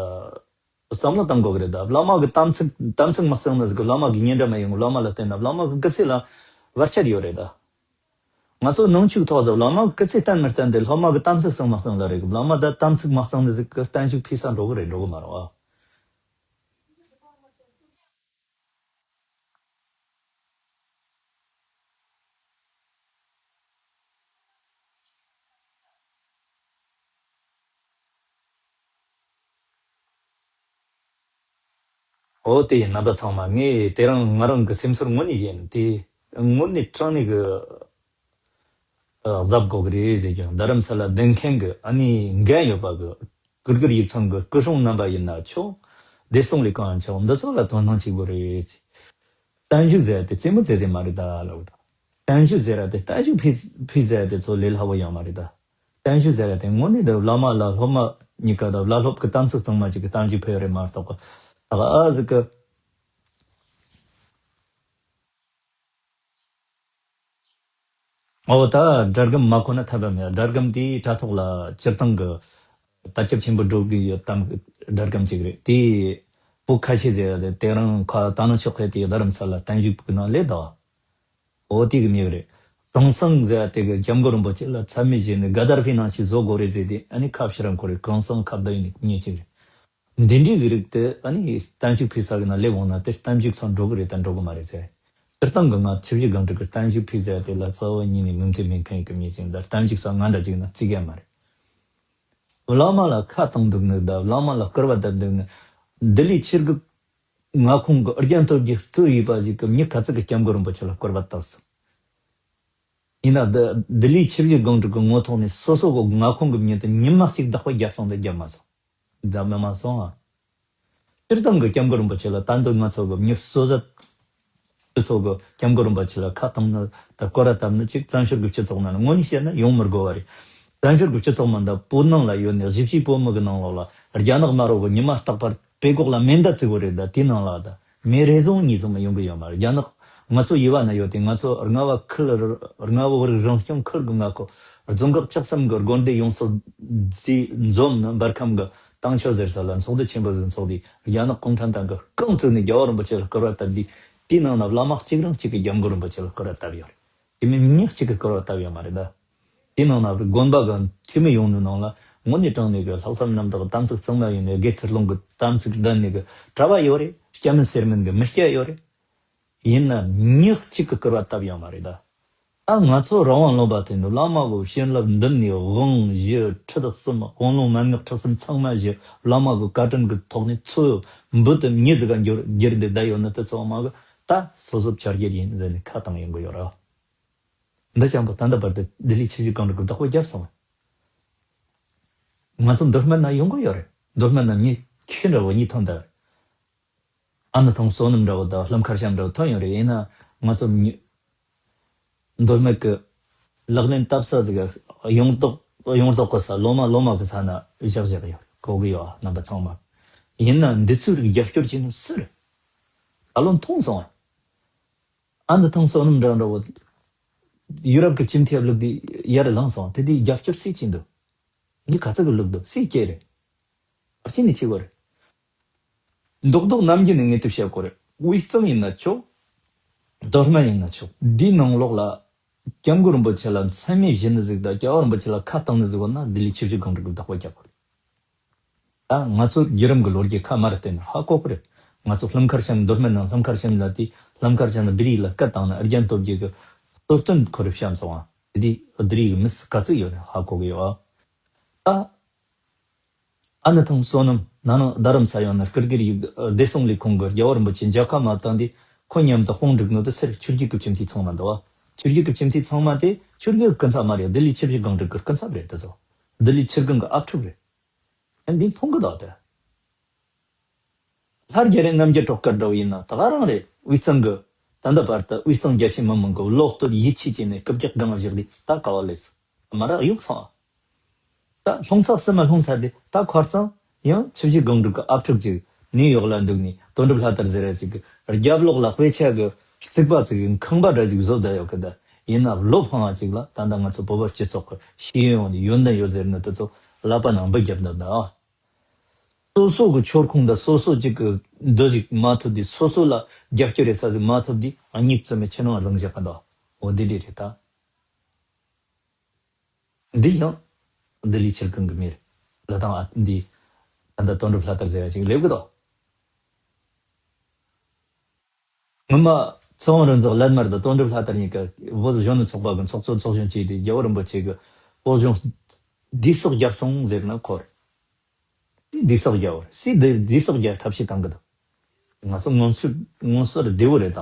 བསམ་བློ་བཏང་དགོས་ཀྱི་རེད། ད་བླ་མ་གི་དམ་ཚིག་དམ་ཚིག་མ་གཙང་ནི་ཟིག་གི་བླ་མ་གི་ཉེ་འདྲ་མ་ཡོང་གི། བླ་མ་ལ་བསྟེན་ན་བླ་མ་གི་སྐུ་ཚེ་ལ་བར་ཆད་ཡོད་རེད། ད་ང་ཚོ་ནང་ཆོས་ཐོག་ཏུ་བླ་མ་གི་སྐུ་ཚེ་བརྟན་མི་བརྟན་དེ་སློབ་མ་གི་དམ་ཚིག་གཙང་མ་གཙང་ལ་རེད་གི། བླ་མ་ད་དམ་ཚིག་མ་གཙང་ནི་ཟིག་གི་གཏན་བཞུགས་ཕུལ་ས་འགྲོ་གི་རེད། འགྲོ་གི་མ་རེད་བ། འོ་དེ་ཡིན། རྣམ་པ་ཚང་མ། ངས་དེ་རིང་ང་རང་གི་སེམས་ཚོར་དངོས་གནས་ཡིན། དེ་དངོས་གནས་དྲང་གནས་གི་གཟབ་དགོས་གི་རེད་ཟེར་ཀྱང་། རྡ་རམ་ས་ལ་སྡོད་མཁན་གི་ཨ་ནི་འགན་ཡོད་པ་གི་གུར་གུར་ཡིག་ཚང་གི་སྐུ་སྲུང་རྣམ་པ་ཡིན་ན་ཆོག་བདེ་སྲུང་ལས་ཁུངས་ཡིན་ན་ཆོག་འདི་ཚོ་ལ་དོ་སྣང་བྱེད་དགོས་རེད་ཟེར། གཏན་བཞུགས་ཟེར་དེ་རྩེད་མོ་རྩེ་ཟེར་མ་རེད་ད་ལབ་དང་། གཏན་བཞུགས་ཟེར་ར་དེ་གཏན་བཞུགས་ཕུལ་ཕུལ་ཟེར་དེ་ཚོ་ལས་སླ་བོ་ཡོད་མ་རེད་ད། གཏན་བཞུགས་ཟེར་ར་དེ་དངོས་གནས་དེ་བླ་མ་ལ་སློབ་མ་གཉིས་ཀ་དང་བླ་སློབ་ཀྱི་དམ་ཚིག་གཙང་མ་ཅིག་གི་གཏན་བཞུགས་ཕུལ་ཡོད་རེད་མ་གཏོགས་གི། ད་ག་ཟིག་གི། འོ་ད་སྒྲ་སྒམ་མ་གོན་ན་ཐབས་ལམ་ཡ། སྒྲ་སྒམ་དེའི་དྲ་ཐོག་ལ་སྤྱིར་བཏང་གི་དར་ཁྱབ་ཆེན་པོ་འགྲོ་གི་ཡོད་དམ། སྒྲ་སྒམ་ཅིག་རེད། དེའི་བོད་ཁ་ཆེ་ཟེར་ཡ་དེ་དེ་རིང་ཁ་ད་ནང་ཕྱོགས་ཁ་དེའི་རྡ་རམ་ས་ལ་གཏན་བཞུགས་གི་ནང་སླེབས་དང་། འོ་དེ་གི་མྱིག་རེད། གང་ཟག་ཟེར་བ་དེ་གི་སྐྱབས་མགོན་རིན་པོ་ཆེ་ལ་མཚན་སྨད་བྱས་ནས་ག་དར་ཕི་ནང་ཞིག་བཟོ་དགོས་རེད་ཟེར་དེ་ཨ་ནི་ཁ་ཕྱིར་ར་འཁོར་རེད། གང་ཟག་ཁ་བརྡ་ཡིན་ནི་མྱིག་ཅིག་རེད། འདི་འདྲའི་གི་རིགས་དེ་ཨ་ནི་གཏན་བཞུགས་ཕུལ་ས་གི་ནང་སླེབས་འོང་ན་དེ་གཏན་བཞུགས་སང་འགྲོ་གི་རེད་ད་འགྲོ་གི་མ་རེད་ཟེར། སྤྱིར་བཏང་གི་ང་ཆིབས་བཞི་སྒང་དྲུག་གི་གཏན་བཞུགས་ཕུལ་ཟེར་བ་དེ་ལ་རྩ་བ་ཉིད་ནས་མོས་མཐུན་མེད་མཁན་ཡིན་གི་མྱིག་ཅིག་ད། གཏན་བཞུགས་སང་ང་འདྲ་ཅིག་ན་བརྩི་གི་མ་རེད། བླ་མ་ལ་ཁ་བཏང་འདུག་ནི་དང་བླ་མ་ལ་སྐུར་བ་བཏབ་འདུག་ནི། ལྡི་ལི་ཆིབས་བཞི་མངའ་ཁོངས་ཀྱི་རྒྱན་སྟོབས་ཀྱི་གཙོས་ཡོད་པ་ཞིག་གི་མྱི་ག་ཚོད་ཀྱིས་སྐྱབས་མགོན་རིན་པོ་ཆེ་ལ་སྐུར་བ་བཏབ་སོང་། ཡིན་ན་ལྡི་ལྡི་ལི་ཆིབས་བཞི་སྒང་དྲུག་གི་ངོ་ཐོག་ནས་སོ་སོ་གི་མངའ་ཁོངས་ཀྱི་མྱི་དེ་ཉི་མ་གཅིག་བདག་པོ་རྒྱབ་སོང་དང་རྒྱབ་མ་སོང་། རྒྱབ་མ་སོང་ཨ། སྤྱིར་བཏང་གི་སྐྱབས་མགོན་རིན་པོ་ཆེ་ལ་ད་འདོད་ང་ཚོ་གི་མྱི་གསོ་ཟད། སྤྱི་ཚོགས་ཀྱི་སྐྱབས་མགོན་རིན་པོ་ཆེ་ལ་ཁ་བཏང་ནི་དང་སྐོར་ར་བཏབ་ནི་གཅིག་བཙན་བྱོལ་གྱི་སྤྱི་ཚོགས་ནང་ནས་དངོས་གནས་བཤད་ན་ཡོང་མི་དགོས་པ་རེད། བཙན་བྱོལ་གྱི་སྤྱི་ཚོགས་མིན་ད་བོད་ནང་ལ་ཡོད་ནི་གཞིས་བྱེས་བོད་མི་གི་ནང་ལོགས་ལ་རྒྱ་ནག་དམར་པོ་གི་ཉི་མ་རྟག་པར་པེ་གོག་ལ་མེ་མདའ་བཙུགས་པ་རེད། ད་དེའི་ནང་ལ་ད་མེ་རེ་ཟུང་གཉིས་ཙམ་ཡོང་གི་ཡོད་མ་རེད། རྒྱ་ནག་ང་ཚོ་ཡི་བ་ན་ཡོད་དེ་ང་ཚོ་རྔ་བ་ཁུལ་རྔ་བ་བོད་རིགས་རང་སྐྱོང་ཁུལ་གི་མངའ་ཁོངས་རྫོང་ཁག་བཅུ་གསུམ་གི་དགོན་སྡེ་ཡོངས་སུ་འཛིན་འཛོམས་ནི་འབར་ཁམས་གི་ཏང་ཆོ་ཟེར་ས་ལ་ཚོགས་འདུ་ཆེན་པོ་ཟིག་འཚོགས་དུས་རྒྱ་ནག་གུང་ཁྲན་ཏང་གི་རྐང་བཙུགས་ནས་རྒྱལ་བ་རིན་པོ་ཆེ་ལ་སྐུར་བ་བཏབ་དུས་དེའི་ནང་ན་བླ་མ་གཅིག་རང་གཅིག་གིས་སྐྱབས་མགོན་རིན་པོ་ཆེ་ལ་སྐུར་བ་བཏབ་ཡོད་རེད། དེ་མིན་མྱི་གཅིག་གིས་སྐུར་བ་བཏབ་ཡོད་མ་རེད་ད། དེའི་ནང་ན་དགོན་པ་གི་འཐུས་མི་ཡོང་ནི་ནང་ལ་དངོས་གནས་དྲང་གནས་ཀྱི་ལྷག་བསམ་རྣམ་དག་དམ་ཚིག་གཙང་མ་ཡིན་ནས་དགེ་ཚུལ་སློང་གི་དམ་ཚིག་ལྡན་ནས་ཀྱི་གྲྭ་པ་ཡོད་རེད། སྐྱ་མིན་སེར་མིན་གྱི་མི་སྐྱ་ཡོད་རེད། ཡིན་ན་མྱི་གཅིག་གིས་སྐུར་བ་བཏབ་ཡོད་མ་རེད་ད། ད་ང་ཚོ་རང་དབང་ལུང་པ་དེ་ནི་བླ་མ་གི་བྱིན་རླབས་འདི་ནས་དབང་བཞི་ཁྲི་དག་གསུམ་དབང་ལུང་མན་ངག་ཁྲི་གསུམ་ཚང་མ་བཞི་བླ་མ་གི་བཀའ་དྲིན་གྱི་ཐོག་ནས་ཚུར་འབུལ་དུ་མྱི་ཟིག་ག་འགྱུར་འགྱུར་འདི་བསྡད་ཡོད་ནི་དེ་ཚོ་མ་གི་ད་སོ་སོ་ཆ་རྒྱུས་ཡིན་ཟེར་ནས་ཁ་བཏང་ཡོང་གི་ཡོད་ར། འདི་ཅང་པོ་ད་ལྟ་བར་དུ་ལྡི་ལི་ཆིབས་བཞི་སྒང་དྲུག་གི་བདག་པོ་བརྒྱབ་སོང་བ། ང་ཚོ་མདོ་སྨད་ན་ཡོང་གི་ཡོད་རེད། མདོ་སྨད་ན་མྱི་ཁྱི་འདྲ་བོ་གཉིས་ཐོན་ད། ཨ་ནི་ཐང་བསོད་ནམས་འདྲ་བོ་དང་ལྷམ་ཁར་ཤམ་འདྲ་བོ་ཐོན་ཡོད་རེད། ཡིན་ན་ང་ཚོ་མྱི་མདོ་སྨད་ཀྱི་ལག་ལེན་བསྟར་ས་ཟིག་ཡོངས་རྫོགས་ཡོངས་རྫོགས་ཀྱི་ས་ལོ་མ་ལོ་མ་གི་ས་ན་བཞག་བཞག་ཡོད་གོ་གི་ཡོད་རྣམ་པ་ཚང་མ། ཡིན་ན་འདི་ཚོའི་རིགས་རྒྱབ་སྐྱོར་བྱེད་ནི་སུ་རེད། ད་ལོ་མཐོང་སོང་ཨ། ཨ་འདི་ཐང་བསོད་ནམས་འདྲ་འདྲ་བོ། ཡུ་རོབ་ཀྱི་སྤྱི་འཐུས་བླུགས་དུས་ཡར་ལངས་སོང་། དེ་དུས་རྒྱབ་སྐྱོར་སུས་བྱས་འདུག་ངས་ག་ཚོད་ཀྱི་བླུགས་འདུག་སུས་སྐྱེས་རེད། ཨ་ཅི་ནས་བྱས་པ་རེད། མདོག་མདོག་ནམ་རྒྱུན་ནས་ངས་དེ་བཤད་གོ་རེད། དབུས་གཙང་ཡིན་ན་ཆོག་མདོ་སྨད་ཡིན་ན་ཆོག་འདིའི་ནང་ལོགས་ལ་སྐྱབས་མགོན་རིན་པོ་ཆེ་ལ་མཚན་སྨད་བྱེད་ནི་ཟིག་དང་སྐྱབས་མགོན་རིན་པོ་ཆེ་ལ་ཁ་བཏང་ནི་ཟིག་ཡོད་ན་ལྡི་ལི་ཆིབས་བཞི་སྒང་དྲུག་གི་བདག་པོ་རྒྱག་གོ་རེད། ད་ང་ཚོ་བརྒྱུད་རིམ་གྱི་ལོ་རྒྱུས་ཁ་མར་བལྟས་ན་ཧ་གོ་གི་རེད། ང་ཚོ་ལྷུ་མཁར་བྱམས། མདོ་སྨད་ནང་ལྷུ་མཁར་བྱམས་ལ་དེ་ལྷུ་མཁར་བྱམས་ལ་བོད་རིགས་ལ་སྐད་བཏང་ནས་རྒྱན་གཏོར་རྒྱུ་གི་གཙོ་དོན་ཁོ་རེ་བཤམས་སོང་བ། དེ་དེ་བོད་རིགས་མི་སུ་ག་ཚོད་ཡོད་ནས་ཧ་གོ་གི་ཡོད་ཨ། ད། ཨ་ནི་ཐང་བསོད་ནམས་ན་ནང་རྡ་རམ་ས་ཡོང་ན་སྐུ་སྒེར་ཡིག་བདེ་སྲུང་ལས་ཁུངས་གི་རྒྱལ་བ་རིན་པོ་ཆེ་མཇལ་ཁ་མ་བཏང་དུས་ཁོ་མཉམ་དུ་དཔུང་སྒྲིག་ནོ་དེ་སེར་ཆུ་རྒྱུད་ཀྱི་སྤྱི་འཐུས་ཚང་མ་འདུག་བ། ཆུ་རྒྱུད་ཀྱི་སྤྱི་འཐུས་ཚང་མ་དེ་ཆུ་རྒྱུད་ཀྱི་སྐུ་ཚབ་མ་རེད། ལྡི་ལི་ཆུ་བཞི་སྒང་དྲུག་གི་སྐུ་ཚབ་རེད། དེ་ཚོ་ལྡི་ལི་ཆུ་སྒང་གི་ཨབ་ཕྲུག་རེད། ཨ་འདི་མཐོང་གི་འདུག་དེ། ལྷ་རྒྱ་རེ་རྣམ་རྒྱལ་སྒྲོལ་དཀར་འདྲ་བོ་ཡིན་ན་ད་ག་རང་རེད། དབུས་གཙང་གི་ད་ལྟ་བར་དུ་དབུས་གཙང་རྒྱ་ཆེ་མི་མང་གི་བློ་གཏོད་ཡིད་ཆེས་བྱས་ནས་རྐུབ་བཀྱག་སྒང་བཞག་དུས་ད་ག་བ་ལས་སོང་། མ་རག་གཡུག་སོང་ཨ། ད་ལྷུང་ཚགས་སེམས་མ་ལྷུང་ཚར་དུས་ད་ཁོ་རང་ཡང་ཆུ་བཞི་སྒང་དྲུག་གི་ཨབ་ཕྲུག་ཅིག་ནིའུ་ཡོག་ལ་འདུག་ནས་དོན་གྲུབ་ལྷ་དར་ཟེར་ཡ་ཅིག་གི་རྒྱབ་ལོགས་ལ་དཔེ་ཆ་གི་རྩིག་པ་ཅིག་གི་ཁང་པ་འདྲ་ཅིག་བཟོ་བསྡད་ཡོད་གི། ད་ཡིན་ན་བློ་ཕངས་པ་ཅིག་ལ་ད་ལྟ་ང་ཚོ་བོད་པ་སྤྱི་ཚོགས་ཀྱི་ཤེས་ཡོན་ཡོན་ཏན་ཡོད་ཟེར་ནི་དེ་ཚོ་ཀླད་པ་ནང་འབུད་རྒྱབ་འདུག་ད། སོ་སོ་གི་ཆོལ་ཁོངས་དང་སོ་སོ་གཅིག་གི་འདུ་ཤེས་མ་ཐུབ་དུས། སོ་སོ་ལ་རྒྱབ་སྐྱོར་རེད་ས་ཟིག་མ་ཐུབ་དུས། ཨ་མྱེས་བཙུན་མའི་ཁྱིམ་ནང་ལངས་བཞག་གི་འདུག་འོ་འདི་འདྲ་རེད་ད། འདི་ཡང་ལྡི་ལི་ཆུ་སྒང་གི་མི་རེད། ལ་དང་ཨ་འདི་ད་ལྟ་དོན་གྲུབ་ལྷ་དར་ཟེར་བ་ཅིག་སླེབས་གི་འདུག་སྔོན་མ་ཚེ་དབང་རིག་འཛིན་ཀླད་དམར་དང་དོན་གྲུབ་ལྷ་དར་གཉིས་ཀ་བོད་གཞོན་ནུ་ཚོགས་པ་གི་ཚོགས་གཙོ་ཚོགས་གཞོན་བྱས་ཏེ་རྒྱལ་བ་རིན་པོ་ཆེ་གི་བོད་གཞུང་བསྡུས་གསོག་བརྒྱབ་སོང་ཟེར་ན་ཁོ་རེད། སུས་བསྡུས་གསོག་བརྒྱབ་པ་རེད། སུས་བསྡུ་བསྡུས་གསོག་བརྒྱབ་ཐབས་ཤེས་བཏང་གི་འདུག་ང་ཚོ་ངོ་སོ་ངོ་སོ་རེ་བདེ་བོ་རེད་ད།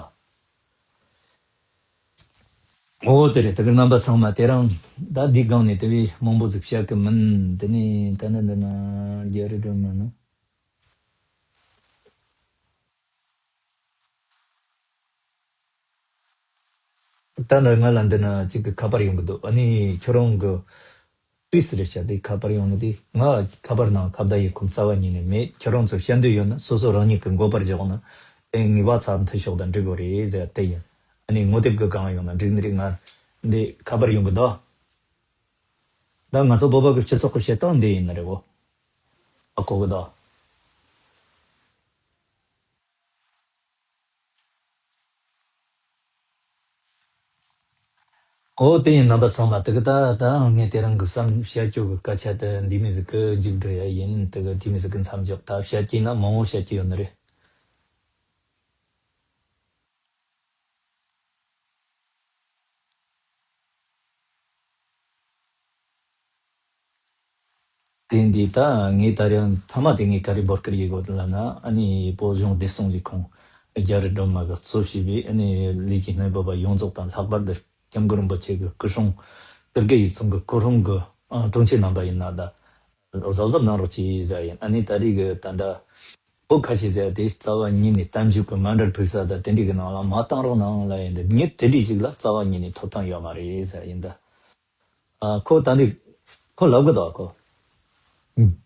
འོ་དེ་རེད། དེ་གི་རྣམ་པ་ཚང་མ་དེ་རིང་ད་འདི་སྒང་ནས་དེ་བས་མང་པོ་ཟིག་བཤད་གི་མིན། དེ་ནས་ད་ནི་འདི་ན་རྒྱ་རི་སྒྲོལ་མ་ནི། ད་ནི་ང་ལ་འདི་ན་གཅིག་གི་ཁ་པར་ཡོང་གི་འདུག་ཨ་ནི་ཁྱོད་རང་གི་སུད་སི་རེད་ཤག་དེ་ཁ་པར་ཡོང་ནི་དེ། ང་ཁ་པར་ནང་ཁ་བརྡ་ཡི་ཁུངས་རྩ་བ་ཉིད་ནས་མེད། ཁྱོད་རང་ཚོ་བཤད་འདོད་ཡོད་ན་སོ་སོ་རང་ཉིད་ཀྱི་མགོ་པར་འཇོག་ན། ཨེ་ངའི་བ་ཚབ་མཐུད་ཤོག་དང་འགྲིག་གི་རེད་ཟེར་དེ་ཡིན། ཨ་ནི་ངོ་དེབ་གི་སྒང་ཡོང་ན་འགྲིག་ནི་རེད། ང་འདི་ཁ་པར་ཡོང་གི་འདུག་ད་ང་ཚོ་བོད་པ་གི་སྤྱི་ཚོགས་ཀྱི་བྱེད་སྟངས་འདི་ཡིན་ནི་རེད་བོ། ཨ་གོ་གི་འདུག་འོ་དེ་ཡིན། རྣམ་པ་ཚང་མ་དེ་གི་ད་ད་ངས་དེ་རིང་གི་བསམ་བཤད་རྒྱུ་གི་སྐད་ཆ་དེ་འདི་མོ་ཟིག་གི་མཇུག་སྒྲིལ་ཡ་ཡིན། དེ་གི་འདི་མོ་ཟིག་གི་མཚམས་འཇོག་ད་བཤད་ཀྱིན་ན་མང་བོ་བཤད་ཀྱི་ཡོད་ནི་རེད། དེ་འདི་ད་ངས་ད་རེས་མཐའ་མ་དེ་ངས་ག་རེ་འབོད་སྐུལ་ཡེད་དགོས་ལབ་ན། ཨ་ནི་བོད་གཞུང་བདེ་སྲུང་ལས་ཁུངས་རྒྱ་རི་སྒྲོལ་མ་གིས་གཙོ་བྱས་པའི་ཨ་ནི་ལས་ཀྱི་སྣེ་འབོད་པ་ཡོངས་རྫོགས་དང་། ལྷག་པར་དུ་སྐྱབས་མགོན་རིན་པོ་ཆེ་གི་སྐུ་སྲུང་། སྐུ་སྒེར་ཡིག་ཚང་གི་སྐུ་སྲུང་གི་ཨ་དྲུང་ཆེ་རྣམ་པ་ཡིན་ན་ད་གཟབ་གཟབ་གནང་རོགས་གྱིས་ཟེར་ཡིན། ཨ་ནི་ད་རེས་གི་ད་ལྟ་བོད་ཁ་ཆེ་ཟེར་དེ་རྩ་བ་ཉིད་ནས་གཏམ་བརྗོད་ཀྱི་མཎྜལ་ཕུལ་ས་དང་དེ་འདྲའི་གི་ནང་ལ་མ་བཏང་རོགས་གནང་ལབ་ཡིན། འདི་མྱི་དེ་འདྲའི་ཞིག་ལ་རྩ་བ་ཉིད་ནས་ཐོབ་ཐང་ཡོད་མ་རེད་ཟེར་ཡིན་ད། ཨ་ཁོ་ད་ནི་ཁོ་ལབ་གི་འདུག་ཁོ།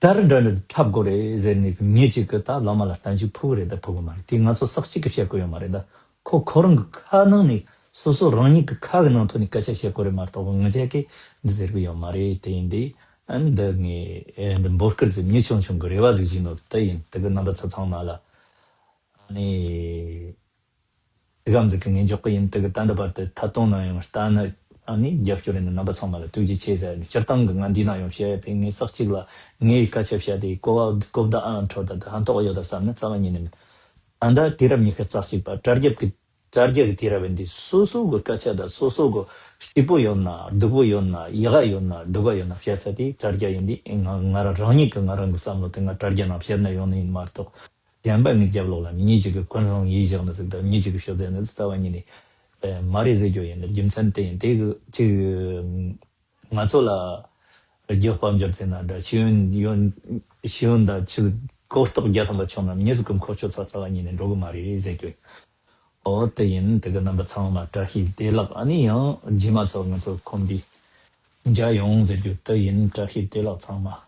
དར་འདྲ་འདྲ་འཁྲབ་དགོས་རེད་ཟེར་ནས་མྱི་གཅིག་གིས་ད་བླ་མ་ལ་བསྟན་བཅོས་ཕུལ་གི་རེད་ད་ཕུལ་གི་མ་རེད། དེ་ང་ཚོ་ས་གཅིག་གིས་བཤད་དགོས་ཡོད་མ་རེད་ད། ཁོ་ཁོ་རང་གི་ཁ་ནང་ནས་སོ་སོ་རང་ཉིད་ཀྱི་ཁ་གི་ནང་ཐོག་ནས་སྐད་ཆ་བཤད་དགོས་རེད་མ་གཏོགས་ངེད་ཅག་གིས་འདི་ཟེར་གི་ཡོད་མ་རེད། དེ་ཡིན་དུས་ཨ་འདི་ངས་ཨེ་འདི་འབོད་སྐུལ་ཟིག་མྱི་ཆུང་ཆུང་གི་རེ་བ་ཟིག་བྱིན་ནོ་དེ་ཡིན། དེ་གི་རྣམ་པ་ཚོ་ཚང་མ་ལ་ཨ་ནི། དེ་ག་ཟིག་གི་ངས་འཇོག་གི་ཡིན། དེ་གི་ད་ལྟ་བར་དུ་ཐད་གཏོང་ནང་ཡང་ལྟ་ན་ཨ་ནི་རྒྱབ་སྐྱོར་ཡིན་ན་རྣམ་པ་ཚང་མ་ལ་ཐུགས་རྗེ་ཆེ་ཟེར་ནས། སྤྱིར་བཏང་གི་ང་འདི་ན་ཡང་བཤད་དེ་ངས་ས་གཅིག་ལ་ངའི་སྐད་ཆ་བཤད་དེ་གོ་བ་གོ་བརྡ་ཨ་འཕྲོད་ད་དེ་ཕན་ཐོགས་ཡོད་ད་བསམ་ན་རྩ་བ་ཉིད་ནས་མེད། ད་ལྟ་དུས་རབས་ཉི་ཤུ་རྩ་གཅིག་པ་དྲ་རྒྱ་གི་དྲ་རྒྱ་གི་དུས་རབས་ཡིན་དུས་སོ་སོ་གི་སྐད་ཆ་དང་སོ་སོ་གི་སྐྱིད་པོ་ཡོད་ན་སྡུག་པོ་ཡོད་ན་ཡག་ག་ཡོད་ན་སྡུག་ག་ཡོད་ན་བཤད་ས་དེ་དྲ་རྒྱ་ཡིན་དུས་ང་ང་རང་རང་ཉིད་ཀྱི་ང་རང་གི་བསམ་བློ་དེ་ང་དྲ་རྒྱ་ནང་བཤད་ན་ཡོང་ནི་ཡིན་མ་གཏོགས། གཞན་པ་ངའི་རྒྱབ་ལོགས་ལ་མྱི་གཅིག་གིས་ཀུན་སློང་ཡིད་བཞག་ནི་ཟིག་དང་མྱི་གཅིག་གིས་ཤོད་ཟེར་ནི་ཟིག་རྩ་བ་ཉིད་ནས་མ་རེད་ཟེར་རྒྱུ་ཡིན། རྒྱུ་མཚན་དེ་ཡིན། དེ་གི་ཅིག་ང་ཚོ་ལ་རྒྱུ་དཔལ་འབྱོར་ཟེར་ན་འདྲ་ཤེས་ཡོན་ཡོན་ཤེས་ཡོན་དང་ཅིག་གོ་རྟོགས་རྒྱ་ཐམ་པ་ཆུང་ན་མྱི་ཟིག་གི་མཁོ་སྤྱོད་ཚ་རྩ་བ་ཉིད་ནས་འགྲོ་གི་མ་རེད་ཟེར་རྒྱུ་ཡིན། ཨོ་དེ་ཡིན། དེ་གི་རྣམ་པ་ཚང་མ་བཀྲ་ཤིས་བདེ་ལེགས། ཨ་ནི་ཡང་རྗེས་མ་ཚོ་ང་ཚོ་ཁོམ་དུས་མཇལ་ཡོང་ཟེར་རྒྱུ་དེ་ཡིན། བཀྲ་ཤིས་བདེ་ལེགས་ཚང་མ།